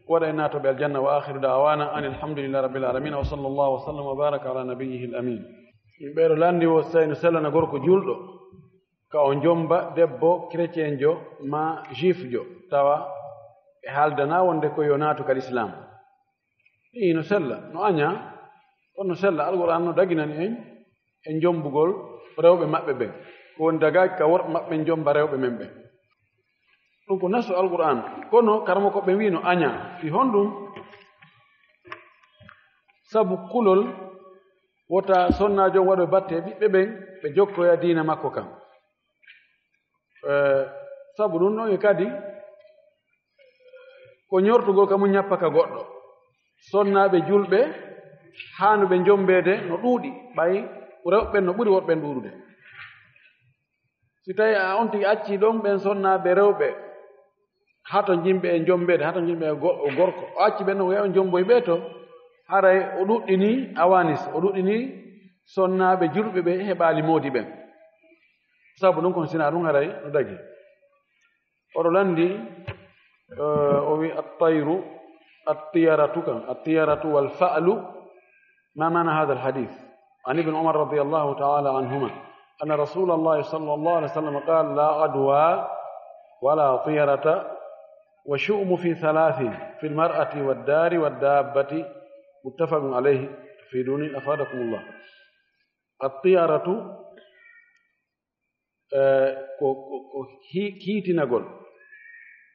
waɗa en naatooɓe aljanna. Wa akhiru da'wana anil hamdulillahi rabbil alamin. Wa sallallahu wa sallam wa baraka ala nabiyyihi al amin. Min ɓeeɗo lanndi wo Seynu sellana gorko juulɗo, ka o jomba debbo chrétienjo ma juifjo, tawa ɓe haaldana wonde ko yo naatu ka lislaam. Ii, no sella, no añaa, kono no sella. Alqur'aan no daginani en e jombugol rewɓe maɓɓe ɓen. Ko woni dagaaki ka worɓe maɓɓe ɓen jomba rewɓe men ɓen. Ɗum ko nasu Alqur'aan. Kono karamoko ɓen wii no añaa. Fii honɗum? Sabu kulol wota sonnaajo on waɗo batte e ɓiɓɓe ɓen, ɓe jokkoya diina makko kan. Eh, sabu ɗum ɗon e kadi, ko ñortugol ka mum ñappa ka goɗɗo. Sonnaaɓe julɓe haanuɓe jombeede no ɗuuɗi, ɓay rewɓe ɓen no ɓuri worɓe ɓen ɗuuɗude. Si tawi a on tigi acci ɗon ɓen sonnaaɓe rewɓe, hato jimɓe e jombeede, hato jimɓe e go-, gorko, o acci ɓen ɗon, o yaha on jomboy ɓe to, haray o ɗuɗɗini awanis, o ɗuɗɗini sonnaaɓe julɓe ɓe heɓaali moodi ɓen. Sabu ɗum kon sinaa ɗum haray no dagi. Oɗo lanndi, eh, o wi attayru, attiyaratu kan, attiyaratu wal fa'lu, ma mana hadha al hadith? An ibn Umar radiyallahu ta'ala anhuma, anna Rasulullah sallallahu alaihi wasallam qala, la adwa wala tiyarata wa shu'mu fi thalathin, fi al mar'ati wad dari wad dabbati, muttafaqun alayhi, tufiduni afadakumullah. Attiyaratu, eh, ko, ko, ko hi-, hiitinagol,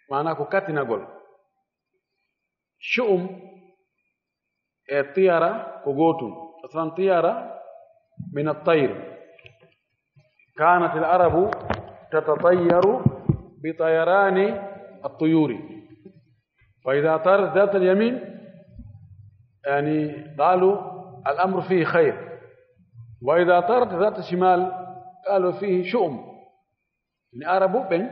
maanaa ko kattinagol. Shu'um e tiyara ko gootum. Aslan tiyara min at-tayr. Kanat al-arabu تتطير بطيران الطيور، فإذا طارت ذات اليمين، يعني، قالوا الأمر فيه خير، وإذا طارت ذات الشمال قالوا فيه شؤم. Ni Arabu ɓen,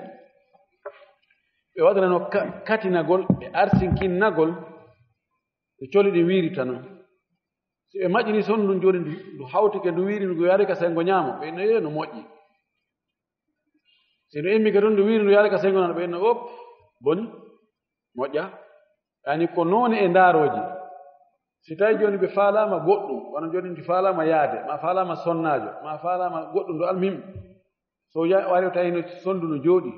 ɓe waɗanano ka-, katinagol e arsinkinnagol e coli ɗin wiiritano. Si ɓe maƴƴini sondu ndun jooni, ndu, ndu hawtike, ndu wiiri, ndu yaari ka sengo ñaamo, ɓe inna, "Yee, no moƴƴi." Si ndu immike tun, ndu wiiri, ndu yaari ka sengo nano, ɓe inna, "Op, boni, moƴƴa." Yani ko noone e ndaarooji. Si tawi jooni ɓe faalaama goɗɗum, wano jooni ndi faalaama yaade, ma faalaama sonnaajo, ma faalaama goɗɗum, ndu almuhim, so ya-, wari o tawi no sondu no jooɗi,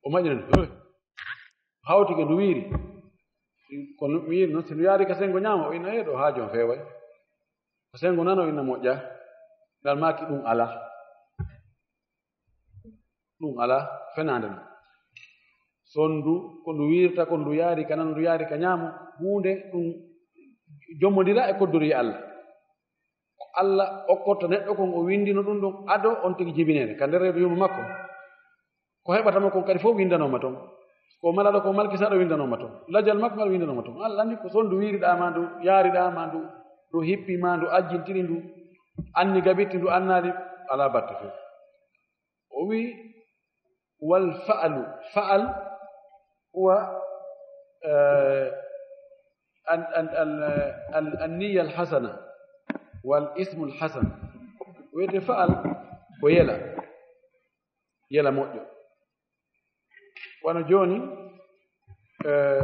o maƴƴina ndu, "Hey." Hawtike ndu wiiri. Kono wiiri noon, si ndu yaari ka senngo ñaamo, o inna, "Eh, ɗo haajo on feeway." Ko senngo nano, o inna, "Moƴƴa." Ngal maaki ɗum alaa. Ɗum alaa, fenaande non. Sonndu, ko ndu wiirta, ko ndu yaari ka nano, ndu yaari ka ñaamo, huunde ɗum jommondira e koddori Allah. Ko Allah okkorta neɗɗo kon, o winndino ɗum ɗon ado on tigi jibineede ka nder reedu yumma makko. Ko heɓata mo kon kadi fof winndanooma toon. Ko malaaɗo, ko malkisaaɗo winndanooma toon. Lajal makko ngal winndanooma toon. Allah anndi ko sonndu wiiriɗaa ma ndu, yaariɗaa ma ndu, ndu hippi ma ndu, ajjintiri ndu, anni gabitti ndu, annaali, alaa batte fof. O wi, "Wal fa'alu." Fa'al huwa, eh, an, an, an, an, an niyya al hasana wal ismu al hasan. Wiyete fa'al ko yela, yela moƴƴo. Wano jooni, eh,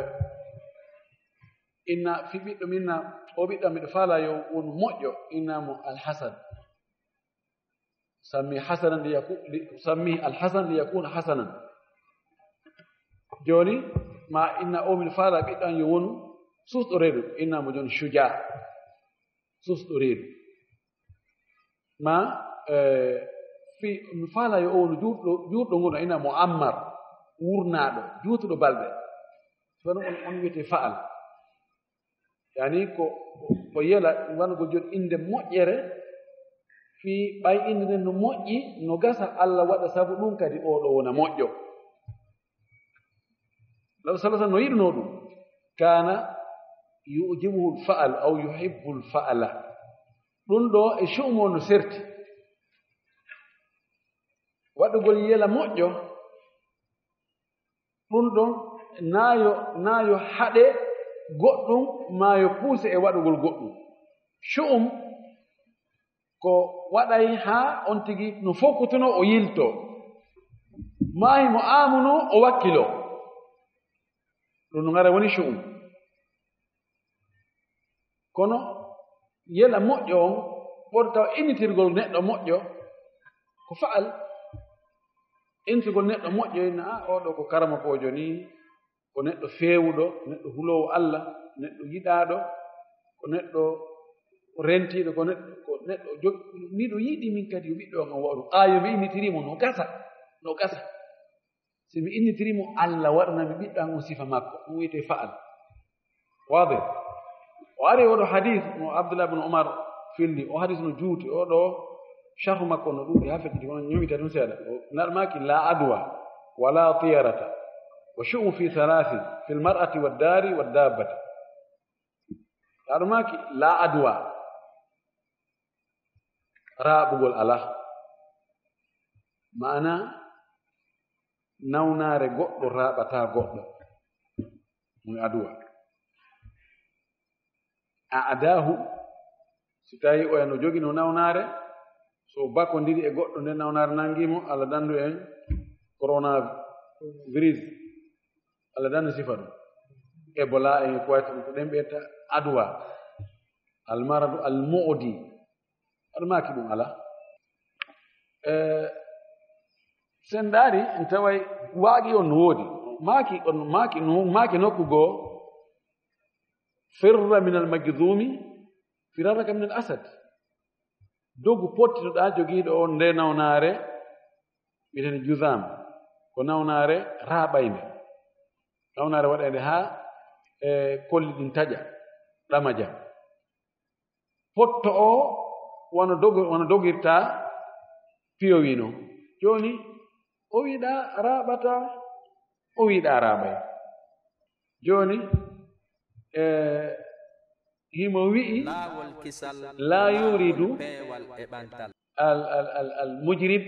inna fi ɓiɗɗo minna, o ɓiɗɗo miɗo faala yo wonu moƴƴo, inna mo al hasan. Sammi hasanan li yaku-, li, sammi al hasan li yakuna hasanan. Jooni, ma inna o min faala ɓiɗɗo an yo wonu susɗo reedu, inna mo jooni shuja. Susɗo reedu. Ma, eh, fi, mi faala yo o wonu juutɗo, juutɗo ngon, inna mo ammar, wurnaaɗo, juutuɗo balɗe. Kono on, on wiyete fa'al. Yani ko, ko yela, wano ko joni innde moƴƴere, fii ɓay innde nden no moƴƴi, no gasa Allah waɗa sabu ɗum kadi oo ɗoo wona moƴƴo. Nabi sallallahu alaihi wasallam no yiɗunoo ɗum. Kana yu'jibuhu al-fa'al aw yuhibbu al-fa'ala. Ɗum ɗoo e shu'umo no serti. Waɗugol yela moƴƴo, ɗum ɗon naa yo, naa yo haɗe goɗɗum, maa yo puuse e waɗugol goɗɗum. Shu'um ko waɗay haa on tigi no fokkutunoo o yiltoo, maa himo aamunoo o wakkiloo. Ɗum no ngara woni shu'um. Kono yela moƴƴo on, ɓuri taw innitirgol neɗɗo moƴƴo ko fa'al. Innitirgol neɗɗo moƴƴo, inna, "Ah, oo ɗoo ko karamokoojo nii, ko neɗɗo feewuɗo, neɗɗo huloowo Allah, neɗɗo yiɗaaɗo, ko neɗɗo rentiiɗo, ko neɗɗo, ko neɗɗo jog-, miɗo yiɗi min kadi yo ɓiɗɗo am o wa'u ɗum." Aa, yo mi innitirii mo, no gasa, no gasa. Si mi innitirii mo, Allah waɗana mi ɓiɗɗo an on sifa makko. Ɗum wiyetee fa'al. Waadih. O ari oɗo hadis mo Abdullah ibn Umar filli. O hadis no juuti. Oɗo sharhu makko no ɗuuɗi haa feƴƴiti, kono ñoomita ɗum seeɗa. O naɗ maaki, "La adwa, wala tiyarata, wa shu'um fi thalathin, fil mar'ati wad dari wad dabbati." Aɗo maaki, "La adwa." Raaɓugol alaa. Maana, nawnaare goɗɗo raaɓataa goɗɗo. Ɗum aduwa. A adaahu, si tawi oya no jogino nawnaare, so bakondiri e goɗɗo, nde nawnaare nangi mo, Allah dandu en coronavirus. Allah dandu sifa ɗum. Ebola en ko wayti ɗum, ko ɗen ɓe ta aduwa. Almaradu almu'di. Aɗa maaki ɗum alaa. Eh, sen ndaari, en taway waaɗi on no woodi. Maaki on, maaki no, maaki nokku goo, "Firra min al-majzumi firaraka min al-asad." Dogu pottinoɗaa jogiiɗo on nde nawnaare, wiyetee juzam. Ko nawnaare raaɓaynde. Nawnaare waɗaynde haa, e, kolli ɗin taƴa, ɗamaja. Potto o wano dogo-, wano dogirta piyowi non. Jooni, o wiɗa raaɓata, o wiɗa raaɓay. Jooni, e, himo wi'i, laawol kisal, la yuridu, peewal e ɓantal. Al, al, al, al mujrib,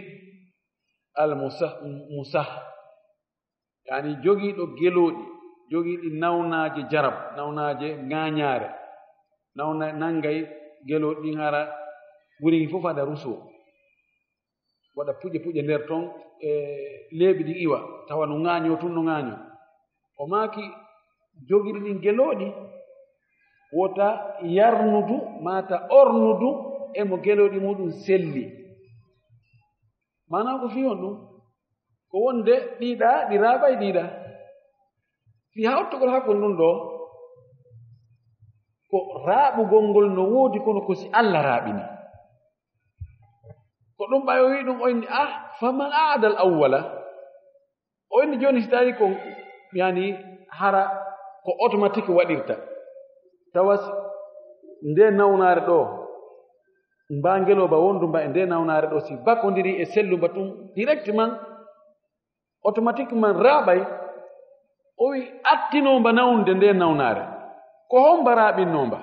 al musah, musah. Yani jogiiɗo gelooɗi, jogiiɗi nawnaaje jarab, nawnaaje ŋaañaare, nawna-, nanngay gelooɗi ɗin hara wurin fof ada ruso. Waɗa puƴe puƴe nder ton, e leeɓi ɗin iwa, tawa no ŋaañoo tun, no ŋaañoo. O maaki jogiiɗo ɗin gelooɗi, wota yarnudu, mata ornudu, e mo gelooɗi muɗum selli. Maanaa ko fii honɗum? Ko wonde ɗiɗa, ɗi raaɓay ɗiɗa. Fii hawtugol hakkunde ɗum ɗoo, ko raaɓugol ngol no woodi, kono ko si Allah raaɓini. Ko ɗum ɓay o wi'i ɗum, o inni, ah, faman aadal awwala. O inni jooni si tawi ko, yani, hara ko automatique waɗirta. Tawa s-, nde nawnaare ɗoo, mba ngelooba wondu mba e nde nawnaare ɗoo, si bakondiri e sellu mba tun directement, automatiquement raaɓay, o wi attinoo mba nawnude nde nawnaare. Ko homba raaɓinnoo mba?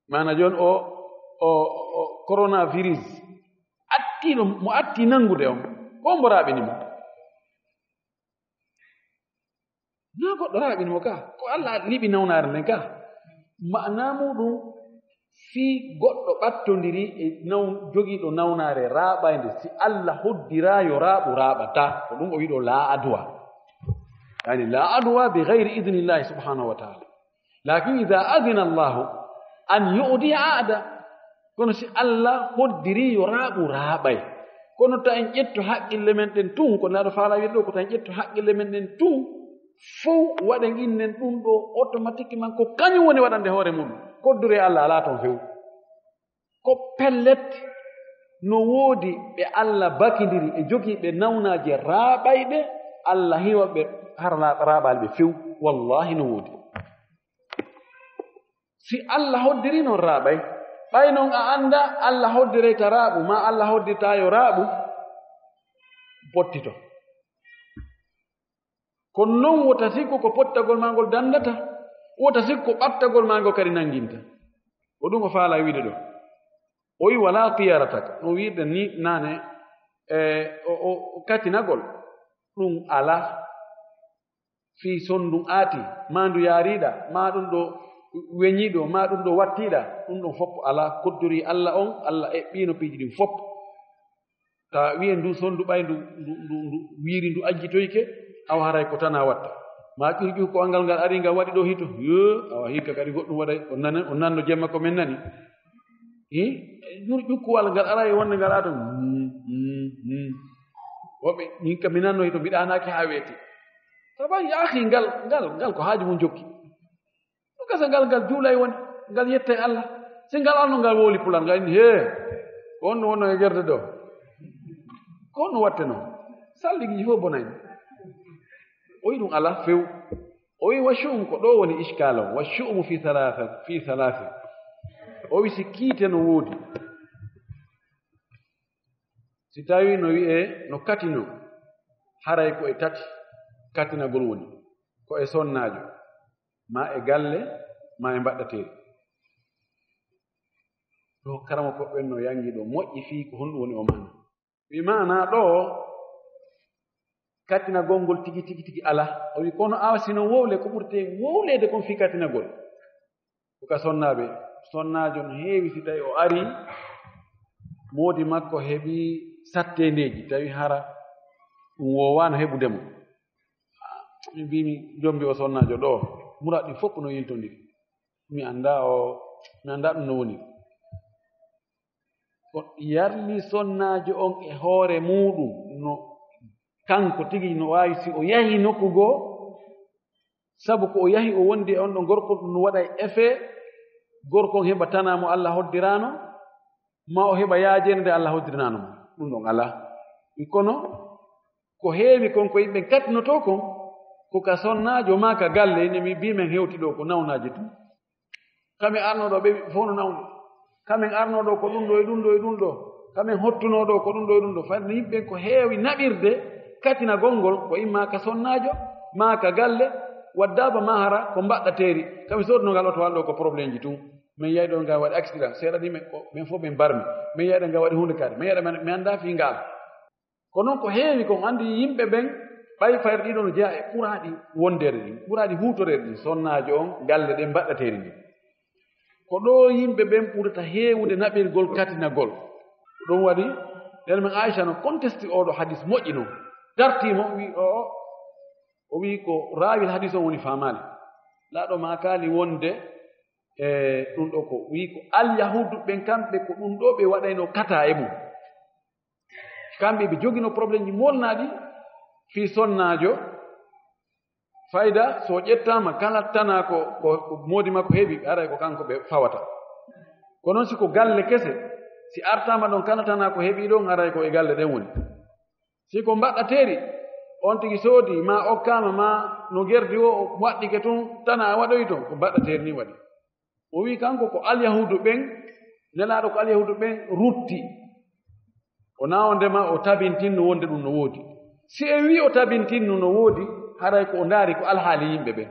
Maana jooni o, o, o coronavirus attiiɗo, mo atti nanngude on, ko hombo raaɓini mo? Na goɗɗo raaɓini mo ka, ko Allah liɓi nawnaare nden ka. Maanaa muɗum, fii goɗɗo ɓattondiri e naw-, jogiiɗo nawnaare raaɓaynde, si Allah hoddiraa yo raaɓu, raaɓataa. Ko ɗum o wi'i ɗoo laa adwa. Yani laa adwa bi gayri idnillahi subhanahu wa taala. Lakin ida adina Allahu an yu'diya aada. Kono si Allah hoddiri yo raaɓu, raaɓay. Kono ta en ƴetto haqqille men ɗen tun, ko naɗo faala wiide ɗoo, ko ta en ƴetto haqqille men ɗen tun, fow waɗen innen ɗum ɗoo automatiquement ko kañum woni waɗande hoore muɗum. Koddure Allah alaa toon few. Ko pellet, no woodi ɓe Allah bakindiri e jogiiɓe nawnaaje raaɓayɗe, Allah hiwa ɓe har la-, raaɓaali ɓe few. Wallahi no woodi. Si Allah hoddiri noon raaɓay, ɓay noon a annda Allah hoddirayta raaɓu, ma Allah hoddirta yo raaɓu, pottito. Kono noon wota sikku ko pottagol maa ngol danndata, wota sikku ko ɓattagol maa ngol kadi nannginta. Ko ɗum o faala wiide ɗo. O wi wala tiyarataka, no wiirde ni naane, e, o, o, o katinagol, ɗum alaa. Fii sondu aati, maa ndu yaariiɗa, maa ɗum ɗo weñiiɗo, maa ɗum ɗo wattiiɗa, ɗum ɗon fof alaa. Koddori Allah on, Allah eɓɓiino piiji ɗin fof. Ta wi'e ndu sondu ɓay ndu, ndu, ndu, ndu wiiri ndu ajjitoyke, awa haray ko tana watta. Ma ƴurƴu ko angal ngal ari ngal waɗi ɗo hito. Yo, awa hikka kadi goɗɗum waɗay. On nana-, on nanno jemma ko men nani. Hi? Ƴurƴu kuwal ngal aray wonde ngal ato. Hmm, hmm, hmm. Woɓɓe, min ka mi nanno hito, mbiɗa anaaki haa weeti. Saba ya akhi ngal, ngal, ngal ko haaju mum jokki. Ɗum gasa ngal, ngal juulay woni, ngal yettay Allah. Si ngal alno ngal wowli pular, ngal inni, "Hee, ko on ɗum wonno e gerde ɗo? Ko on ɗum watte noon? Salligi fof bonay." O wi ɗum alaa few. O wi wa shu'um ko ɗo woni iskal o. Wa shu'umu fi thalatha, fi thalatha. O wi si kiite no woodi. Si tawi no wi'e no katino, haray ko e tati katinagol woni. Ko e sonnaajo. Ma e galle, ma e mbaɗɗateeri. Ɗo karama ko ɓen no yangi ɗo moƴƴi fii ko honɗum woni o maana. Wi maana ɗo, katinagol ngol tigi, tigi, tigi alaa. O wi kono awa sino wowle, ko ɓurte wowleede kon fii katinagol. Ko ka sonnaaɓe, sonnaajo no heewi si tawi o ari, moodi makko heɓi satteendeeji, tawi hara ɗum woowaano heɓude mo. Min mbiimi jombi o sonnaajo ɗo, muraad ɗin fof no yiltondiri. Mi annda o, mi annda ɗum no woni. Ko yarli sonnaajo on e hoore muuɗum, no kanko tigi no waawi si o yahi nokku goo, sabu ko o yahi o wondi e on ɗon gorko, ɗum no waɗa e effet, gorko on heɓa tana mo Allah hoddiraano, ma o heɓa yaajeende nde Allah hoddirnaano mo. Ɗum ɗon alaa. Kono ko heewi kon ko yimɓe kattinotoo kon, ko ka sonnaajo maa ka galle, ine mi mbii men hewti ɗo ko nawnaaji tun. Kamin arnoo ɗo ɓe fof no nawni. Kamin arnoo ɗo ko ɗum ɗo e ɗum ɗo e ɗum ɗo. Kamin hottunoo ɗoo ko ɗum ɗoo e ɗum ɗoo. Fayda yimɓe ɓen ko heewi naɓirde katinagol ngol, ko imma ka sonnaajo, maa ka galle, waddaaba maa hara ko mbaɗɗateeri. Kamin soodunoo ngal oto wal ɗoo ko problème ji tun. Min yahi ɗoo ngal waɗi accident, seeɗa ni men, ko, men fof men barmi. Min yahi ɗoo ngal waɗi huunde kadi. Min yahi ɗoo, mi anndaa fii ngal. Ko noon ko heewi kon anndi yimɓe ɓen, ɓay fayda ɗiɗo no jeyaa e ɓuraaɗi wondeede ɗin, ɓuraaɗi huutoreede ɗin, sonnaajo on, galle ɗen, mbaɗɗateeri ndin. Ko ɗoo yimɓe ɓen ɓurata heewude naɓirgol katinagol. Ɗum waɗi, ɗen men Aisha no contesti oo ɗoo hadis moƴƴi non. Dartii mo, wii o, o, o wii ko raawil hadis on woni faamaali. Laaɗo maakaali wonde, e, ɗum ɗoo ko, wii ko Alyahuudu ɓen kamɓe ko ɗum ɗoo ɓe waɗayno kata e mum. Kamɓe ɓe jogino problème ji molnaaɗi fii sonnaajo. Fayda, so ƴettaama kala tanaa ko, ko, ko moodi makko heɓi, haray ko kanko ɓe fawata. Ko noon si ko galle kese, si artaama ɗon kala tanaa ko heɓi ɗon, haray ko e galle ɗen woni. Si ko mbaɗɗateeri, on tigi soodi, maa okkaama, maa no gerdi o, o waɗɗike tun, tanaa waɗoyi ton, ko mbaɗɗateeri ni waɗi. O wii kanko ko Alyahuudu ɓen, Nelaaɗo ko Alyahuudu ɓen rutti. O naa wondema o tabintinno wonde ɗum no woodi. Si en wii o tabintinno no woodi, haray ko o ndaari ko alhaali yimɓe ɓen.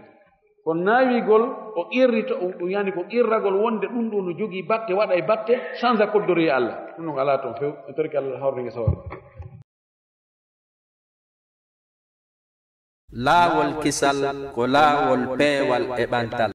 Kono naawigol o qirrito, o, ɗum yani ko qirragol wonde ɗum ɗo no jogii batte, waɗa e batte, change koddoroye Allah. Ɗum ɗon alaa toon few, e torki Allah hawrnge sawar. Laawol kisal ko laawol peewal e ɓantal.